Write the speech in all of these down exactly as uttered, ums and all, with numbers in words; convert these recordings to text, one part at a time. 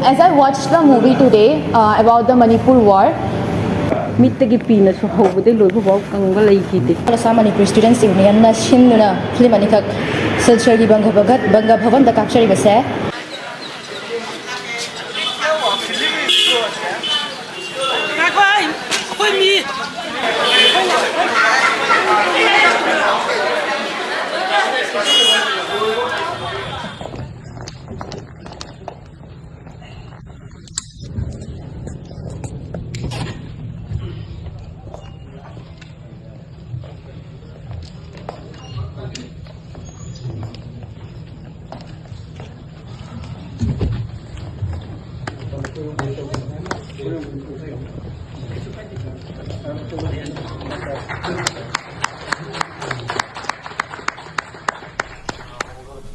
As I watched the movie today uh, about the Manipur war, ꯃꯤꯠꯇꯒꯤ ꯄꯤꯅꯁꯨ ꯍꯧꯕꯗꯩ ꯂꯣꯏꯕ ꯐꯥꯎ ꯀꯪꯕ ꯂꯩꯈꯤꯗꯦ꯫ ꯑꯁꯥꯝ ꯃꯅꯤꯄꯨꯔ ꯁ꯭ꯇꯨꯗꯦꯟꯠꯁ ꯌꯨꯅꯤꯌꯟꯅ ꯁꯤꯟꯗꯨꯅ ꯐꯤꯂꯝ ꯑꯅꯤꯈꯛ ꯁꯤꯜꯆꯔꯒꯤ ꯕꯪꯒ ꯚꯒꯠ ꯕꯪꯒ ꯚꯕꯟꯗ ꯀꯥꯞꯆꯔꯤꯕꯁꯦ꯫ ꯉꯥꯏꯈꯣ, ꯑꯩ, ꯑꯩꯈꯣꯏ ꯃꯤ꯫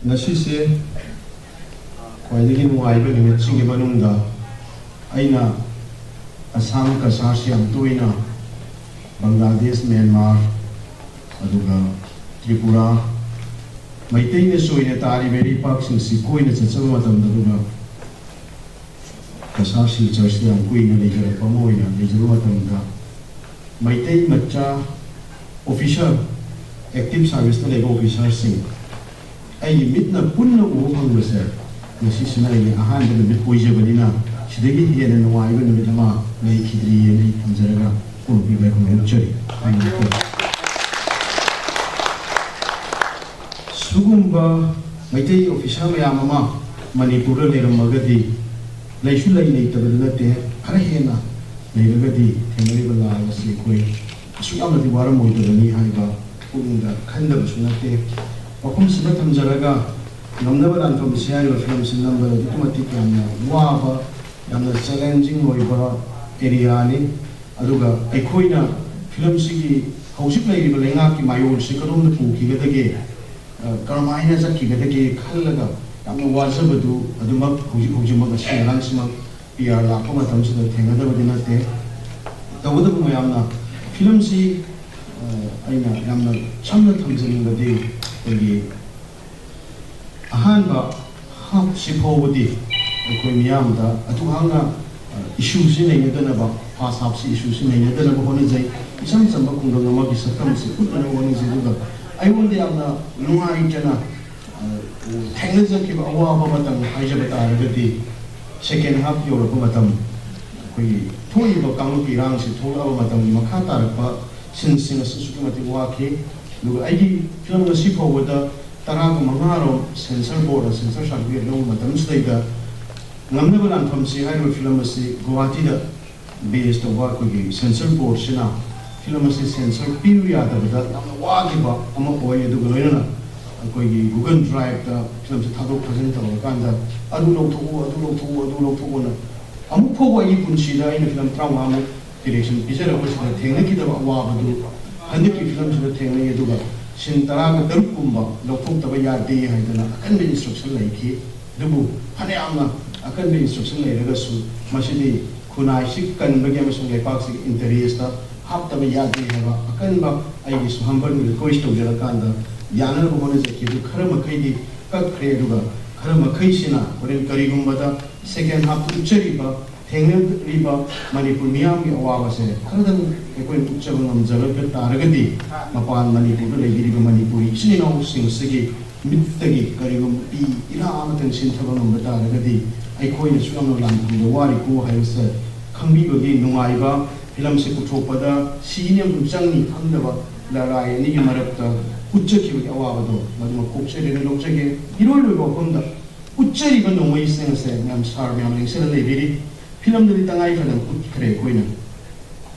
ꯉꯁꯤꯁꯦ ꯈ꯭ꯋꯥꯏꯗꯒꯤ ꯅꯨꯡꯉꯥꯏꯕ ꯅꯨꯃꯤꯠꯁꯤꯡꯒꯤ ꯃꯅꯨꯡꯗ ꯑꯩꯅ ꯑꯁꯥꯝ ꯀꯁꯥꯔꯁꯤ ꯌꯥꯝ ꯇꯣꯏꯅ ꯕꯪꯒ꯭ꯂꯥꯗꯦꯁ, ꯃ꯭ꯌꯥꯟꯃꯥꯔ, ꯑꯗꯨꯒ ꯇ꯭ꯔꯤꯄꯨꯔꯥ, ꯃꯩꯇꯩꯅ ꯆꯣꯏꯅ ꯇꯥꯔꯤꯕ ꯏꯔꯩꯄꯥꯛꯁꯤꯡꯁꯤ ꯀꯣꯏꯅ ꯆꯠꯆꯕ ꯃꯇꯝꯗ, ꯑꯗꯨꯒ ꯀꯁꯥꯔ ꯁꯤꯜꯆꯔꯁꯤꯗ ꯌꯥꯝ ꯀꯨꯏꯅ ꯂꯩꯖꯔꯛꯄ ꯑꯃ ꯑꯣꯏꯅ ꯂꯩꯖꯕ ꯃꯇꯝꯗ, ꯃꯩꯇꯩ ꯃꯆꯥ ꯑꯣꯐꯤꯁꯥꯔ, ꯑꯦꯛꯇꯤꯚ ꯁꯥꯔꯚꯤꯁꯇ ꯂꯩꯕ ꯑꯣꯐꯤꯁꯥꯔꯁꯤꯡ ꯑꯩꯒꯤ ꯃꯤꯠꯅ ꯄꯨꯟꯅ ꯎꯕ ꯐꯪꯕꯁꯦ ꯉꯁꯤꯁꯤꯅ ꯑꯩꯒꯤ ꯑꯍꯥꯟꯕ ꯅꯨꯃꯤꯠ ꯑꯣꯏꯖꯕꯅꯤꯅ, ꯁꯤꯗꯒꯤ ꯍꯦꯟꯅ ꯅꯨꯡꯉꯥꯏꯕ ꯅꯨꯃꯤꯠ ꯑꯃ ꯂꯩꯈꯤꯗ꯭ꯔꯤꯑꯅ ꯑꯩ ꯊꯝꯖꯔꯒ ꯐꯣꯡꯗꯣꯛꯄꯤꯕ ꯐꯣꯡꯗꯣꯛꯆꯔꯤ꯫ ꯁꯤꯒꯨꯝꯕ ꯃꯩꯇꯩ ꯑꯣꯐꯤꯁꯥꯔ ꯃꯌꯥꯝ ꯑꯃ ꯃꯅꯤꯄꯨꯔꯗ ꯂꯩꯔꯝꯃꯒꯗꯤ, ꯂꯩꯁꯨ ꯂꯩ, ꯂꯩꯇꯕꯗꯤ ꯅꯠꯇꯦ, ꯈꯔ ꯍꯦꯟꯅ ꯂꯩꯔꯒꯗꯤ ꯊꯦꯡꯅꯔꯤꯕ ꯂꯥꯜ ꯑꯁꯤ ꯑꯩꯈꯣꯏ ꯑꯁꯨꯛ ꯌꯥꯝꯅꯗꯤ ꯋꯥꯔꯝꯃꯣꯏꯗꯕꯅꯤ ꯍꯥꯏꯕ ꯄꯨꯛꯅꯤꯡꯗ ꯈꯟꯗꯕꯁꯨ ꯅꯠꯇꯦ꯫ ꯋꯥꯐꯝꯁꯤꯃ ꯊꯝꯖꯔꯒ, ꯉꯝꯅꯕ ꯂꯥꯟꯐꯝꯁꯦ ꯍꯥꯏꯔꯤꯕ ꯐꯤꯂꯝꯁꯤ ꯅꯝꯕꯗ ꯑꯗꯨꯛꯀꯤ ꯃꯇꯤꯛ ꯌꯥꯝꯅ ꯋꯥꯕ, ꯌꯥꯝꯅ ꯆꯦꯂꯦꯟꯖꯤꯡ ꯑꯣꯏꯕ ꯑꯦꯔꯤꯌꯥꯅꯤ꯫ ꯑꯗꯨꯒ ꯑꯩꯈꯣꯏꯅ ꯐꯤꯂꯝꯁꯤꯒꯤ ꯍꯧꯖꯤꯛ ꯂꯩꯔꯤꯕ ꯂꯩꯉꯥꯛꯀꯤ ꯃꯥꯌꯣꯜꯁꯤ ꯀꯔꯣꯝꯗ ꯄꯨꯈꯤꯒꯗꯒꯦ, ꯑ, ꯀꯔꯝꯍꯥꯏꯅ ꯆꯠꯈꯤꯒꯗꯒꯦ ꯈꯜꯂꯒ ꯌꯥꯝꯅ ꯋꯥꯖꯕꯗꯨ ꯑꯗꯨꯃꯛ ꯍꯧꯖꯤꯛ ꯍꯧꯖꯤꯛꯃꯛ ꯉꯁꯤ ꯉꯔꯥꯡꯁꯤꯃꯛ ꯄꯤ ꯑꯥꯔ ꯂꯥꯛꯄ ꯃꯇꯝꯁꯤꯗ ꯊꯦꯡꯅꯗꯕꯗꯤ ꯅꯠꯇꯦ꯫ ꯇꯧꯕꯇꯕꯨ ꯃꯌꯥꯝꯅ ꯐꯤꯂꯝꯁꯤ, ꯑ, ꯑꯩꯅ ꯌꯥꯝꯅ ꯁꯝꯅ ꯊꯝꯖꯅꯤꯡꯕꯗꯤ ꯑꯩꯈꯣꯏꯒꯤ ꯑꯍꯥꯟꯕ ꯍꯥꯞꯁꯤ ꯐꯥꯎꯕꯗꯤ ꯑꯩꯈꯣꯏ ꯃꯤꯌꯥꯝꯗ ꯑꯗꯨ ꯍꯥꯡꯅ ꯏꯁꯨꯁꯤ ꯅꯩꯅꯗꯅꯕ, ꯐꯥꯁ ꯍꯥꯞꯁꯤ ꯏꯁꯨꯁꯤ ꯅꯩꯅꯗꯅꯕ ꯍꯣꯠꯅꯖꯩ꯫ ꯏꯆꯝ ꯆꯝꯕ ꯈꯨꯡꯒꯪ ꯑꯃꯒꯤ ꯁꯛꯇꯝꯁꯤ ꯎꯠꯅꯅꯕ ꯍꯣꯠꯅꯖꯩ꯫ ꯑꯗꯨꯒ ꯑꯩꯉꯣꯟꯗ ꯌꯥꯝꯅ ꯅꯨꯡꯉꯥꯏꯇꯅ ꯊꯦꯡꯅꯖꯈꯤꯕ ꯑꯋꯥꯕ ꯃꯇꯝ ꯍꯥꯏꯖꯕ ꯇꯥꯔꯒꯗꯤ, ꯁꯦꯀꯦꯟ ꯍꯥꯐ ꯌꯧꯔꯛꯄ ꯃꯇꯝ, ꯑꯩꯈꯣꯏꯒꯤ ꯊꯣꯛꯏꯕ ꯀꯥꯡꯂꯨꯞꯀꯤ ꯏꯔꯥꯡꯁꯤ ꯊꯣꯛꯂꯛꯑꯕ ꯃꯇꯝꯒꯤ ꯃꯈꯥ ꯇꯥꯔꯛꯄ ꯁꯤꯟꯁꯤꯡ ꯑꯁꯤ ꯑꯁꯨꯛꯀꯤ ꯃꯇꯤꯛ ꯋꯥꯈꯤ꯫ ꯑꯗꯨꯒ ꯑꯩꯒꯤ ꯐꯤꯂꯝ ꯉꯁꯤ ꯐꯥꯎꯕꯗ ꯇꯔꯥꯒ ꯃꯉꯥꯔꯣꯝ ꯁꯦꯟꯁꯔ ꯕꯣꯔꯗꯅ ꯁꯦꯟꯁꯔ ꯁꯥꯔꯇꯤꯐꯤꯀꯦꯠ ꯂꯧꯕ ꯃꯇꯝꯁꯤꯗꯩꯗ ꯉꯝꯅꯕ ꯂꯥꯟꯐꯝꯁꯤ ꯍꯥꯏꯔꯤꯕ ꯐꯤꯂꯝ ꯑꯁꯤ ꯒꯨꯋꯥꯍꯥꯇꯤꯗ ꯕꯦꯁ ꯇꯧꯕ ꯑꯩꯈꯣꯏꯒꯤ ꯁꯦꯟꯁꯔ ꯕꯣꯔꯗꯁꯤꯅ ꯐꯤꯂꯝ ꯑꯁꯤ ꯁꯦꯟꯁꯔ ꯄꯤꯌꯨ ꯌꯥꯗꯕꯗ ꯌꯥꯝꯅ ꯋꯥꯈꯤꯕ ꯑꯃ ꯑꯣꯏ꯫ ꯑꯗꯨꯒ ꯂꯣꯏꯅꯅ ꯑꯩꯈꯣꯏꯒꯤ ꯒꯨꯒꯜ ꯗ꯭ꯔꯥꯏꯚꯇ ꯐꯤꯂꯝꯁꯤ ꯊꯥꯗꯣꯛ ꯊꯥꯖꯤꯟ ꯇꯧꯔꯀꯥꯟꯗ, "ꯑꯗꯨ ꯂꯧꯊꯣꯛꯎ, ꯑꯗꯨ ꯂꯧꯊꯣꯛꯎ, ꯑꯗꯨ ꯂꯧꯊꯣꯛꯎꯅ", ꯑꯃꯨꯛ ꯐꯥꯎꯕ ꯑꯩꯒꯤ ꯄꯨꯟꯁꯤꯗ ꯑꯩꯅ ꯐꯤꯂꯝ ꯇꯔꯥꯃꯉꯥꯃꯨꯛ ꯗꯤꯔꯦꯛꯁꯟ ꯄꯤꯖꯔꯛꯄꯁꯤꯗ ꯊꯦꯡꯅꯈꯤꯗꯕ ꯑꯋꯥꯕꯗꯨ ꯍꯟꯗꯛꯀꯤ ꯐꯤꯂꯝꯁꯤꯗ ꯊꯦꯡꯅꯩ꯫ ꯑꯗꯨꯒ ꯁꯤꯟ ꯇꯔꯥꯒ ꯇꯔꯨꯛꯀꯨꯝꯕ ꯂꯧꯊꯣꯛꯇꯕ ꯌꯥꯗꯦ ꯍꯥꯏꯗꯅ ꯑꯀꯟꯕ ꯏꯟꯁꯇ꯭ꯔꯛꯁꯟ ꯂꯩꯈꯤ꯫ ꯑꯗꯨꯕꯨ ꯐꯅꯌꯥꯝꯅ ꯑꯀꯟꯕ ꯏꯟꯁꯇ꯭ꯔꯛꯁꯟ ꯂꯩꯔꯒꯁꯨ ꯃꯁꯤꯗꯤ ꯈꯨꯟꯅꯥꯏꯁꯤ ꯀꯟꯕꯒꯤ ꯑꯃꯁꯨꯡ ꯂꯩꯄꯥꯛꯁꯤꯒꯤ ꯏꯟꯇꯔꯦꯁꯇ ꯍꯥꯞꯇꯕ ꯌꯥꯗꯦ ꯍꯥꯏꯕ ꯑꯀꯟꯕ ꯑꯩꯒꯤꯁꯨ ꯍꯝꯕꯜ ꯔꯤꯀ꯭ꯋꯦꯁ ꯇꯧꯖꯔꯀꯥꯟꯗ ꯌꯥꯅꯅꯕ ꯍꯣꯠꯅꯖꯈꯤ꯫ ꯑꯗꯨ ꯈꯔ ꯃꯈꯩꯗꯤ ꯀꯛꯈ꯭ꯔꯦ꯫ ꯑꯗꯨꯒ ꯈꯔ ꯃꯈꯩꯁꯤꯅ ꯍꯣꯔꯦꯟ ꯀꯔꯤꯒꯨꯝꯕꯗ ꯁꯦꯀꯦꯟ ꯍꯥꯐꯇ ꯎꯠꯆꯔꯤꯕ ꯊꯦꯡꯅꯔꯤꯕ ꯃꯅꯤꯄꯨꯔ ꯃꯤꯌꯥꯝꯒꯤ ꯑꯋꯥꯕꯁꯦ ꯈꯔꯗꯪ ꯑꯩꯈꯣꯏꯅ ꯎꯠꯆꯕ ꯉꯝꯖꯔꯛꯄ ꯇꯥꯔꯒꯗꯤ, ꯃꯄꯥꯟ ꯃꯅꯤꯄꯨꯔꯗ ꯂꯩꯕꯤꯔꯤꯕ ꯃꯅꯤꯄꯨꯔꯤ ꯏꯆꯤꯟ ꯏꯅꯥꯎꯁꯤꯡ ꯑꯁꯤꯒꯤ ꯃꯤꯠꯇꯒꯤ ꯀꯔꯤꯒꯨꯝꯕ ꯄꯤ ꯏꯔꯥ ꯑꯃꯇꯪ ꯁꯤꯟꯊꯕ ꯉꯝꯕ ꯇꯥꯔꯒꯗꯤ, ꯑꯩꯈꯣꯏꯅꯁꯨ ꯌꯥꯝꯅ ꯂꯥꯟꯐꯝꯗ ꯋꯥꯔꯤꯀꯣ ꯍꯥꯏꯕꯁꯦ ꯈꯪꯕꯤꯕꯒꯤ ꯅꯨꯡꯉꯥꯏꯕ, ꯐꯤꯂꯝꯁꯦ ꯄꯨꯊꯣꯛꯄꯗ ꯁꯤꯅꯤ ꯑꯃꯁꯨꯡ ꯆꯪꯅꯤ ꯈꯪꯗꯕ ꯂꯔꯥꯏ ꯑꯅꯤꯒꯤ ꯃꯔꯛꯇ ꯎꯠꯆꯈꯤꯕꯒꯤ ꯑꯋꯥꯕꯗꯣ ꯃꯗꯨꯃꯛ ꯀꯣꯛꯆꯗꯨꯅ ꯂꯧꯖꯒꯦ꯫ ꯏꯔꯣꯏ ꯂꯣꯏꯕ ꯋꯥꯐꯝꯗ ꯎꯠꯆꯔꯤꯕ ꯅꯣꯡꯃꯩꯁꯤꯡ ꯑꯁꯦ ꯃꯌꯥꯝ ꯁꯥꯔ ꯃꯌꯥꯝ ꯂꯦꯡꯁꯤꯜꯂ ꯂꯩꯕꯤꯔꯤ꯫ ꯐꯤꯂꯝꯗꯗꯤ ꯇꯉꯥꯏ ꯐꯗꯅ ꯎꯠꯈ꯭ꯔꯦ ꯑꯩꯈꯣꯏꯅ꯫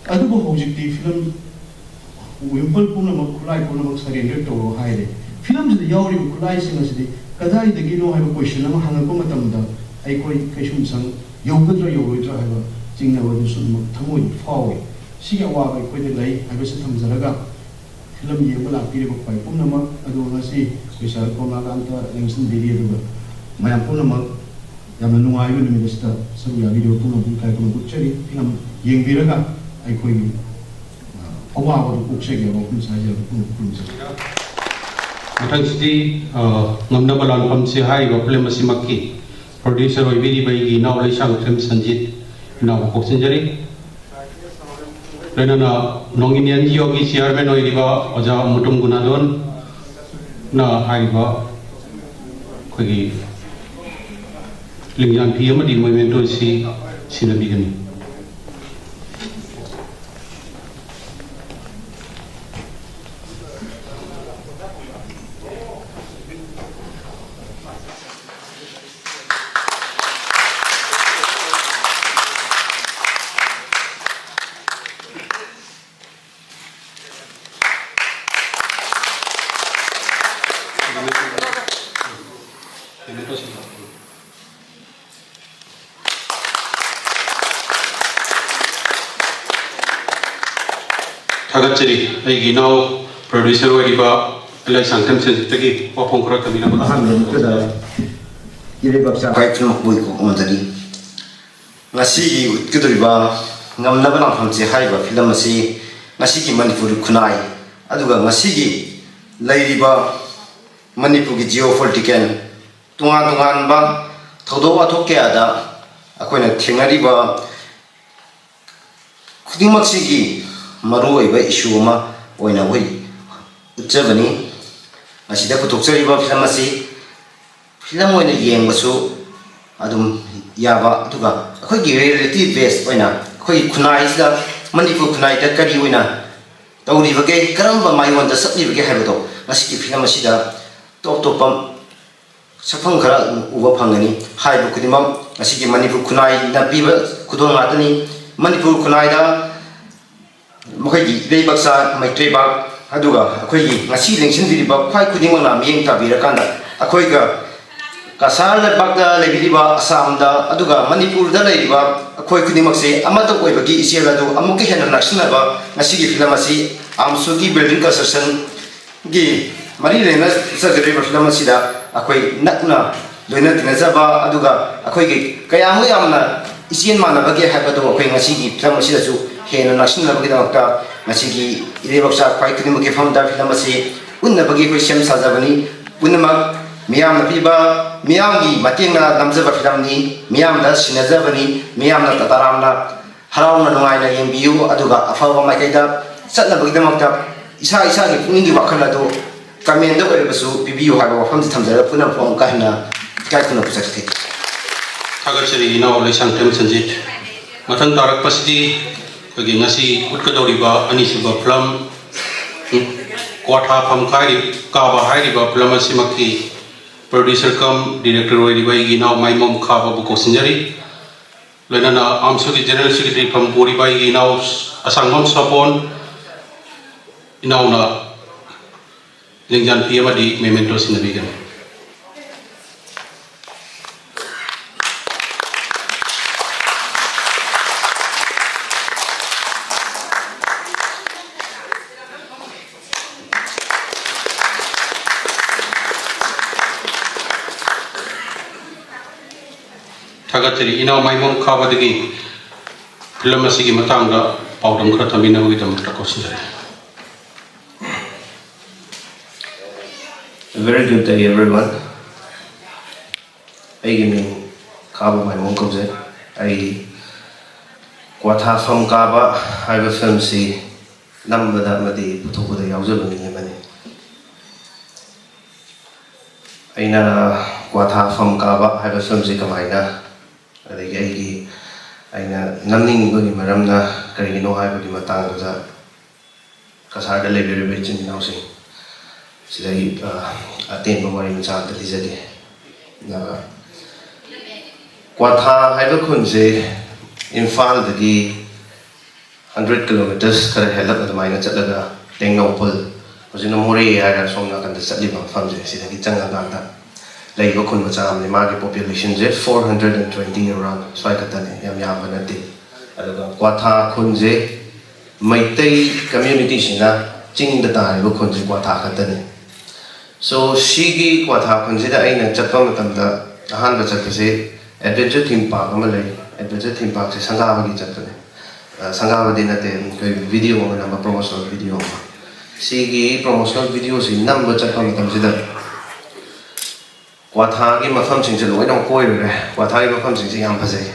ꯑꯗꯨꯕꯨ ꯍꯧꯖꯤꯛꯇꯤ ꯐꯤꯂꯝ ꯋꯤꯝꯄꯜ ꯄꯨꯝꯅꯃꯛ, ꯈꯨꯠꯂꯥꯏ ꯄꯨꯝꯅꯃꯛ ꯁꯔꯦꯟꯗꯔ ꯇꯧꯔꯣ ꯍꯥꯏꯔꯦ꯫ ꯐꯤꯂꯝꯁꯤꯗ ꯌꯥꯎꯔꯤꯕ ꯈꯨꯠꯂꯥꯏꯁꯤꯡ ꯑꯁꯤꯗꯤ ꯀꯗꯥꯏꯗꯒꯤꯅꯣ ꯍꯥꯏꯕ ꯀꯣꯏꯁꯟ ꯑꯃ ꯍꯪꯉꯛꯄ ꯃꯇꯝꯗ ꯑꯩꯈꯣꯏ ꯀꯩꯁꯨꯝꯁꯪ ꯌꯧꯒꯗ꯭ꯔꯥ ꯌꯧꯔꯣꯏꯗ꯭ꯔꯥ ꯍꯥꯏꯕ ꯆꯤꯡꯅꯕ ꯑꯗꯨꯁꯨ ꯑꯗꯨꯃꯛ ꯊꯃꯣꯏꯗ ꯐꯥꯎꯏ꯫ ꯁꯤꯒꯤ ꯑꯋꯥꯕ ꯑꯩꯈꯣꯏꯗ ꯂꯩ ꯍꯥꯏꯕꯁꯤ ꯊꯝꯖꯔꯒ, ꯐꯤꯂꯝ ꯌꯦꯡꯕ ꯂꯥꯛꯄꯤꯔꯤꯕ ꯈ꯭ꯋꯥꯏ ꯄꯨꯝꯅꯃꯛ, ꯑꯗꯨꯒ ꯉꯁꯤ ꯑꯩꯈꯣꯏ ꯁꯥꯔ ꯀꯣꯝꯂꯥꯀꯥꯟꯇ ꯂꯦꯡꯁꯤꯟꯕꯤꯔꯤ, ꯑꯗꯨꯒ ꯃꯌꯥꯝ ꯄꯨꯝꯅꯃꯛ ꯌꯥꯝꯅ ꯅꯨꯡꯉꯥꯏꯕ ꯅꯨꯃꯤꯠ ꯑꯁꯤꯗ ꯁꯔꯨꯛ ꯌꯥꯕꯤꯔꯤꯕ ꯄꯨꯝꯅꯃꯛꯄꯨ ꯏꯀꯥꯏ ꯈꯨꯝꯅꯕ ꯎꯠꯆꯔꯤ꯫ ꯐꯤꯂꯝ ꯌꯦꯡꯕꯤꯔꯒ ꯑꯩꯈꯣꯏꯒꯤ, ꯑ, ꯑꯋꯥꯕꯗꯨ ꯀꯣꯛꯆꯒꯦ ꯍꯥꯏꯕ ꯋꯥꯐꯝꯁꯤ ꯍꯥꯏꯖꯔꯒ ꯄꯨꯝꯅꯃꯛ ꯈꯨꯔꯨꯝꯖꯔꯤ꯫ ꯃꯊꯪꯁꯤꯗꯤ, ꯑ, ꯉꯝꯅꯕ ꯂꯥꯟꯐꯝꯁꯦ ꯍꯥꯏꯔꯤꯕ ꯐꯤꯂꯝ ꯑꯁꯤꯃꯛꯀꯤ ꯄ꯭ꯔꯣꯗ꯭ꯌꯨꯁꯔ ꯑꯣꯏꯕꯤꯔꯤꯕ ꯑꯩꯒꯤ ꯏꯅꯥꯎ ꯂꯩꯁꯥꯡꯊꯦꯝ ꯁꯟꯖꯤꯠ ꯏꯅꯥꯎꯕꯨ ꯀꯣꯛꯆꯤꯟꯖꯔꯤ꯫ ꯂꯣꯏꯅꯅ ꯅꯣꯡꯏꯟ ꯑꯦꯟ ꯖꯤ ꯑꯣꯒꯤ ꯆꯤꯌꯥꯔꯃꯦꯟ ꯑꯣꯏꯔꯤꯕ ꯑꯣꯖꯥ ꯃꯨꯇꯨꯝ ꯒꯨꯅꯥꯗꯣꯟꯅ ꯍꯥꯏꯔꯤꯕ ꯑꯩꯈꯣꯏꯒꯤ ꯂꯤꯡꯖꯥꯟ ꯐꯤ ꯑꯃꯗꯤ ꯃꯣꯃꯦꯟꯇꯣ ꯑꯁꯤ ꯁꯤꯟꯅꯕꯤꯒꯅꯤ꯫ ꯊꯥꯒꯠꯆꯔꯤ꯫ ꯑꯩꯒꯤ ꯏꯅꯥꯎ ꯄ꯭ꯔꯣꯗ꯭ꯌꯨꯁꯔ ꯑꯣꯏꯔꯤꯕ ꯂꯩꯁꯥꯡꯊꯦꯝ ꯁꯟꯖꯤꯠꯇꯒꯤ ꯋꯥꯐꯝ ꯈꯔ ꯊꯝꯕꯤꯅꯕ꯫ ꯑꯍꯥꯟꯕ ꯃꯛꯇꯗ ꯏꯔꯩꯕꯥꯛ ꯆꯥꯛ ꯍꯥꯏ ꯐꯤꯂꯝ ꯃꯄꯨꯒꯤ ꯀꯣꯛ ꯑꯃꯗꯒꯤ ꯉꯁꯤꯒꯤ ꯎꯠꯀꯗꯧꯔꯤꯕ ꯉꯝꯅꯕ ꯂꯥꯟꯐꯝꯁꯦ ꯍꯥꯏꯔꯤꯕ ꯐꯤꯂꯝ ꯑꯁꯤ ꯉꯁꯤꯒꯤ ꯃꯅꯤꯄꯨꯔ ꯈꯨꯟꯅꯥꯏ, ꯑꯗꯨꯒ ꯉꯁꯤꯒꯤ ꯂꯩꯔꯤꯕ ꯃꯅꯤꯄꯨꯔꯒꯤ ꯖꯤꯑꯣ ꯄꯣꯂꯤꯇꯤꯀꯦꯜ ꯇꯣꯉꯥꯟ ꯇꯣꯉꯥꯟꯕ ꯊꯧꯗꯣꯛ ꯋꯥꯊꯣꯛ ꯀꯌꯥꯗ ꯑꯩꯈꯣꯏꯅ ꯊꯦꯡꯅꯔꯤꯕ ꯈꯨꯗꯤꯡꯃꯛꯁꯤꯒꯤ ꯃꯔꯨꯑꯣꯏꯕ ꯏꯁꯨ ꯑꯃ ꯑꯣꯏꯅ ꯑꯩꯈꯣꯏ ꯎꯠꯆꯕꯅꯤ꯫ ꯃꯁꯤꯗ ꯄꯨꯊꯣꯛꯆꯔꯤꯕ ꯐꯤꯂꯝ ꯑꯁꯤ ꯐꯤꯂꯝ ꯑꯣꯏꯅ ꯌꯦꯡꯕꯁꯨ ꯑꯗꯨꯝ ꯌꯥꯕ, ꯑꯗꯨꯒ ꯑꯩꯈꯣꯏꯒꯤ ꯔꯤꯌꯦꯂꯤꯇꯤ ꯕꯦꯁ ꯑꯣꯏꯅ ꯑꯩꯈꯣꯏꯒꯤ ꯈꯨꯟꯅꯥꯏꯁꯤꯗ, ꯃꯅꯤꯄꯨꯔ ꯈꯨꯟꯅꯥꯏꯗ ꯀꯔꯤ ꯑꯣꯏꯅ ꯇꯧꯔꯤꯕꯒꯦ, ꯀꯔꯝꯕ ꯃꯥꯏꯑꯣꯟꯗ ꯆꯠꯂꯤꯕꯒꯦ ꯍꯥꯏꯕꯗꯣ ꯉꯁꯤꯒꯤ ꯐꯤꯂꯝ ꯑꯁꯤꯗ ꯇꯣꯞ ꯇꯣꯞꯄ ꯁꯛꯐꯝ ꯈꯔ ꯑꯗꯨꯝ ꯎꯕ ꯐꯪꯒꯅꯤ꯫ ꯍꯥꯏꯔꯤꯕ ꯈꯨꯗꯤꯡꯃꯛ ꯉꯁꯤꯒꯤ ꯃꯅꯤꯄꯨꯔ ꯈꯨꯟꯅꯥꯏꯅ ꯄꯤꯕ ꯈꯨꯗꯣꯜ ꯉꯥꯛꯇꯅꯤ꯫ ꯃꯅꯤꯄꯨꯔ ꯈꯨꯟꯅꯥꯏꯗ ꯃꯈꯣꯏꯒꯤ ꯏꯔꯩꯕꯥꯛꯆꯥ ꯃꯩꯇ꯭ꯔꯩꯕꯥꯛ, ꯑꯗꯨꯒ ꯑꯩꯈꯣꯏꯒꯤ ꯉꯁꯤ ꯂꯦꯡꯁꯤꯟꯕꯤꯔꯤꯕ ꯈ꯭ꯋꯥꯏ ꯈꯨꯗꯤꯡꯃꯛꯅ ꯃꯤꯠꯌꯦꯡ ꯇꯥꯕꯤꯔꯀꯥꯟꯗ, ꯑꯩꯈꯣꯏꯒ ꯀꯁꯥꯔ ꯂꯩꯕꯥꯛꯇ ꯂꯩꯕꯤꯔꯤꯕ, ꯑꯁꯥꯝꯗ, ꯑꯗꯨꯒ ꯃꯅꯤꯄꯨꯔꯗ ꯂꯩꯔꯤꯕ ꯑꯩꯈꯣꯏ ꯈꯨꯗꯤꯡꯃꯛꯁꯦ ꯑꯃꯠꯇ ꯑꯣꯏꯕꯒꯤ ꯏꯆꯦꯜ ꯑꯗꯨ ꯑꯃꯨꯛꯀ ꯍꯦꯟꯅ ꯅꯛꯁꯤꯟꯅꯕ ꯉꯁꯤꯒꯤ ꯐꯤꯂꯝ ꯑꯁꯤ ꯑꯥꯝꯁꯨꯒꯤ ꯕꯤꯜꯗꯤꯡ ꯀꯟꯁꯇ꯭ꯔꯛꯁꯟ ꯒꯤ ꯃꯔꯤ ꯂꯩꯅꯖꯒꯗꯧꯔꯤꯕ ꯐꯤꯂꯝ ꯑꯁꯤꯗ ꯑꯩꯈꯣꯏ ꯅꯛꯅ ꯂꯣꯏꯅ ꯇꯤꯟꯅꯖꯕ, ꯑꯗꯨꯒ ꯑꯩꯈꯣꯏꯒꯤ ꯀꯌꯥꯃꯨꯛ ꯌꯥꯝꯅ ꯏꯆꯦꯟ ꯃꯥꯟꯅꯕꯒꯦ ꯍꯥꯏꯕꯗꯨ ꯑꯩꯈꯣꯏ ꯉꯁꯤꯒꯤ ꯐꯤꯂꯝ ꯑꯁꯤꯗꯁꯨ ꯍꯦꯟꯅ ꯅꯛꯁꯤꯟꯅꯕꯒꯤꯗꯃꯛꯇ ꯉꯁꯤꯒꯤ ꯏꯔꯩꯕꯥꯛꯆꯥ ꯈ꯭ꯋꯥꯏ ꯈꯨꯗꯤꯡꯃꯛꯀꯤ ꯐꯝꯗ ꯐꯤꯂꯝ ꯑꯁꯤ ꯎꯠꯅꯕꯒꯤ ꯑꯩꯈꯣꯏ ꯁꯦꯝ ꯁꯥꯖꯕꯅꯤ꯫ ꯄꯨꯝꯅꯃꯛ ꯃꯤꯌꯥꯝꯅ ꯄꯤꯕ ꯃꯤꯌꯥꯝꯒꯤ ꯃꯇꯦꯡꯅ ꯅꯝꯖꯕ ꯐꯤꯂꯝꯅꯤ, ꯃꯤꯌꯥꯝꯗ ꯁꯤꯟꯅꯖꯕꯅꯤ꯫ ꯃꯤꯌꯥꯝꯅ ꯇꯔꯥꯝꯅ ꯍꯔꯥꯎꯅ ꯅꯨꯡꯉꯥꯏꯅ ꯌꯦꯡꯕꯤꯌꯨ, ꯑꯗꯨꯒ ꯑꯐꯕ ꯃꯥꯏꯀꯩꯗ ꯆꯠꯅꯕꯒꯤꯗꯃꯛꯇ ꯏꯁꯥ ꯏꯁꯥꯒꯤ ꯄꯨꯛꯅꯤꯡꯒꯤ ꯋꯥꯈꯜ ꯑꯗꯨ ꯀꯃꯦꯟꯗ ꯑꯣꯏꯔꯕꯁꯨ ꯄꯤꯕꯤꯌꯨ ꯍꯥꯏꯕ ꯋꯥꯐꯝꯁꯤ ꯊꯝꯖꯔꯒ ꯄꯨꯝꯅꯃꯛꯄꯨ ꯑꯃꯨꯛꯀ ꯍꯟꯅ ꯏꯀꯥꯏ ꯈꯨꯝꯅꯕ ꯆꯠꯈꯤ꯫ ꯊꯥꯒꯠꯆꯔꯤ ꯏꯅꯥꯎ ꯂꯩꯁꯥꯡꯊꯦꯝ ꯁꯟꯖꯤꯠ꯫ ꯃꯊꯪ ꯇꯥꯔꯛꯄꯁꯤꯗꯤ ꯑꯩꯈꯣꯏꯒꯤ ꯉꯁꯤ ꯎꯠꯀꯗꯧꯔꯤꯕ ꯑꯅꯤꯁꯨꯕ ꯐꯤꯂꯝ ꯀ꯭ꯋꯥꯊꯥ ꯐꯝ ꯀꯥꯏꯔꯤ-, ꯀꯥꯕ ꯍꯥꯏꯔꯤꯕ ꯐꯤꯂꯝ ꯑꯁꯤꯃꯛꯀꯤ producer cum director ꯑꯣꯏꯔꯤꯕ ꯑꯩꯒꯤ ꯏꯅꯥꯎ ꯃꯥꯏꯃꯣꯝ ꯈꯥꯕꯕꯨ ꯀꯧꯁꯤꯟꯖꯔꯤ꯫ ꯂꯣꯏꯅꯅ ꯑꯥꯝꯁꯨꯒꯤ General Secretary ꯐꯝ ꯄꯨꯔꯤꯕ ꯑꯩꯒꯤ ꯏꯅꯥꯎ ꯑꯁꯥꯡꯕꯝ ꯁꯣꯄꯣꯟ ꯏꯅꯥꯎꯅ ꯂꯦꯡꯖꯥꯟ ꯐꯤ ꯑꯃꯗꯤ memento ꯁꯤꯟꯅꯕꯤꯒꯅꯤ꯫ ꯊꯥꯒꯠꯆꯔꯤ꯫ ꯏꯅꯥꯎ ꯃꯥꯏꯃꯣꯝ ꯈꯥꯕꯗꯒꯤ ꯐꯤꯂꯝ ꯑꯁꯤꯒꯤ ꯃꯇꯥꯡꯗ ꯄꯥꯎꯗꯝ ꯈꯔ ꯊꯝꯕꯤꯅꯕꯒꯤꯗꯃꯛꯇ ꯀꯧꯁꯤꯟꯖꯔꯤ꯫ A very good day, everyone. ꯑꯩꯒꯤ ꯃꯤꯡ ꯈꯥꯕ ꯃꯥꯏꯃꯣꯝ ꯀꯧꯖꯩ꯫ ꯑꯩ ꯀ꯭ꯋꯥꯊꯥ ꯐꯝ ꯀꯥꯕ ꯍꯥꯏꯕ ꯐꯤꯂꯝꯁꯤ ꯅꯝꯕꯗ ꯑꯃꯗꯤ ꯄꯨꯊꯣꯛꯄꯗ ꯌꯥꯎꯖꯕ ꯃꯤ ꯑꯃꯅꯤ꯫ ꯑꯩꯅ ꯀ꯭ꯋꯥꯊꯥ ꯐꯝ ꯀꯥꯕ ꯍꯥꯏꯕ ꯐꯤꯂꯝꯁꯤ ꯀꯃꯥꯏꯅ, ꯑꯗꯒꯤ ꯑꯩꯒꯤ, ꯑꯩꯅ ꯅꯝꯅꯤꯡꯕꯒꯤ ꯃꯔꯝꯅ ꯀꯔꯤꯒꯤꯅꯣ ꯍꯥꯏꯕꯒꯤ ꯃꯇꯥꯡꯗꯨꯗ ꯀꯁꯥꯔꯗ ꯂꯩꯕꯤꯔꯤꯕ ꯏꯆꯤꯟ ꯏꯅꯥꯎꯁꯤꯡ ꯁꯤꯗ ꯑꯩ, ꯑ, ꯑꯇꯦꯟꯕ ꯋꯥꯔꯤ ꯃꯆꯥ ꯑꯝꯇ ꯂꯤꯖꯒꯦ꯫ ꯑ, ꯀ꯭ꯋꯥꯊꯥ ꯍꯥꯏꯕ ꯈꯨꯟꯁꯦ ꯏꯝꯐꯥꯜꯗꯒꯤ hundred kilometers ꯈꯔ ꯍꯦꯜꯂꯞ ꯑꯗꯨꯃꯥꯏꯅ ꯆꯠꯂꯒ ꯇꯦꯡꯅꯧꯄꯜ, ꯍꯧꯖꯤꯛꯅ ꯃꯣꯔꯦ ꯍꯥꯏꯔ ꯁꯣꯝ ꯅꯥꯀꯟꯗ ꯆꯠꯂꯤꯕ ꯃꯐꯝꯁꯦ, ꯁꯤꯗꯒꯤ ꯆꯪꯉꯀꯥꯟꯗ ꯂꯩꯕ ꯈꯨꯟ ꯃꯆꯥ ꯑꯃꯅꯤ꯫ ꯃꯥꯒꯤ populationꯁꯦ four hundred and twenty around ꯁ꯭ꯋꯥꯏ ꯈꯛꯇꯅꯦ, ꯌꯥꯝ ꯌꯥꯝꯕ ꯅꯠꯇꯦ꯫ ꯑꯗꯨꯒ ꯀ꯭ꯋꯥꯊꯥ ꯈꯨꯟꯁꯦ ꯃꯩꯇꯩ communityꯁꯤꯅ ꯆꯤꯡꯗ ꯇꯥꯔꯤꯕ ꯈꯨꯟꯁꯦ ꯀ꯭ꯋꯥꯊꯥ ꯈꯛꯇꯅꯤ꯫ So, ꯁꯤꯒꯤ ꯀ꯭ꯋꯥꯊꯥ ꯈꯨꯟꯁꯤꯗ ꯑꯩꯅ ꯆꯠꯄ ꯃꯇꯝꯗ ꯑꯍꯥꯟꯕ ꯆꯠꯄꯁꯦ adventure theme park ꯑꯃ ꯂꯩ꯫ Adventure theme parkꯁꯦ ꯁꯪꯒꯥꯕꯒꯤ ꯆꯠꯄꯅꯦ꯫ ꯑ, ꯁꯪꯒꯥꯕꯗꯤ ꯅꯠꯇꯦ, ꯑꯩꯈꯣꯏ video ꯑꯃ ꯅꯝꯕ, promotional video ꯑꯃ꯫ ꯁꯤꯒꯤ promotional videoꯁꯤ ꯅꯝꯕ ꯆꯠꯄ ꯃꯇꯝꯁꯤꯗ ꯀ꯭ꯋꯥꯊꯥꯒꯤ ꯃꯐꯝꯁꯤꯡꯁꯦ ꯂꯣꯏꯅꯃꯛ ꯀꯣꯏꯔꯨꯔꯦ꯫ ꯀ꯭ꯋꯥꯊꯥꯒꯤ ꯃꯐꯝꯁꯤꯡꯁꯦ ꯌꯥꯝ ꯐꯖꯩ꯫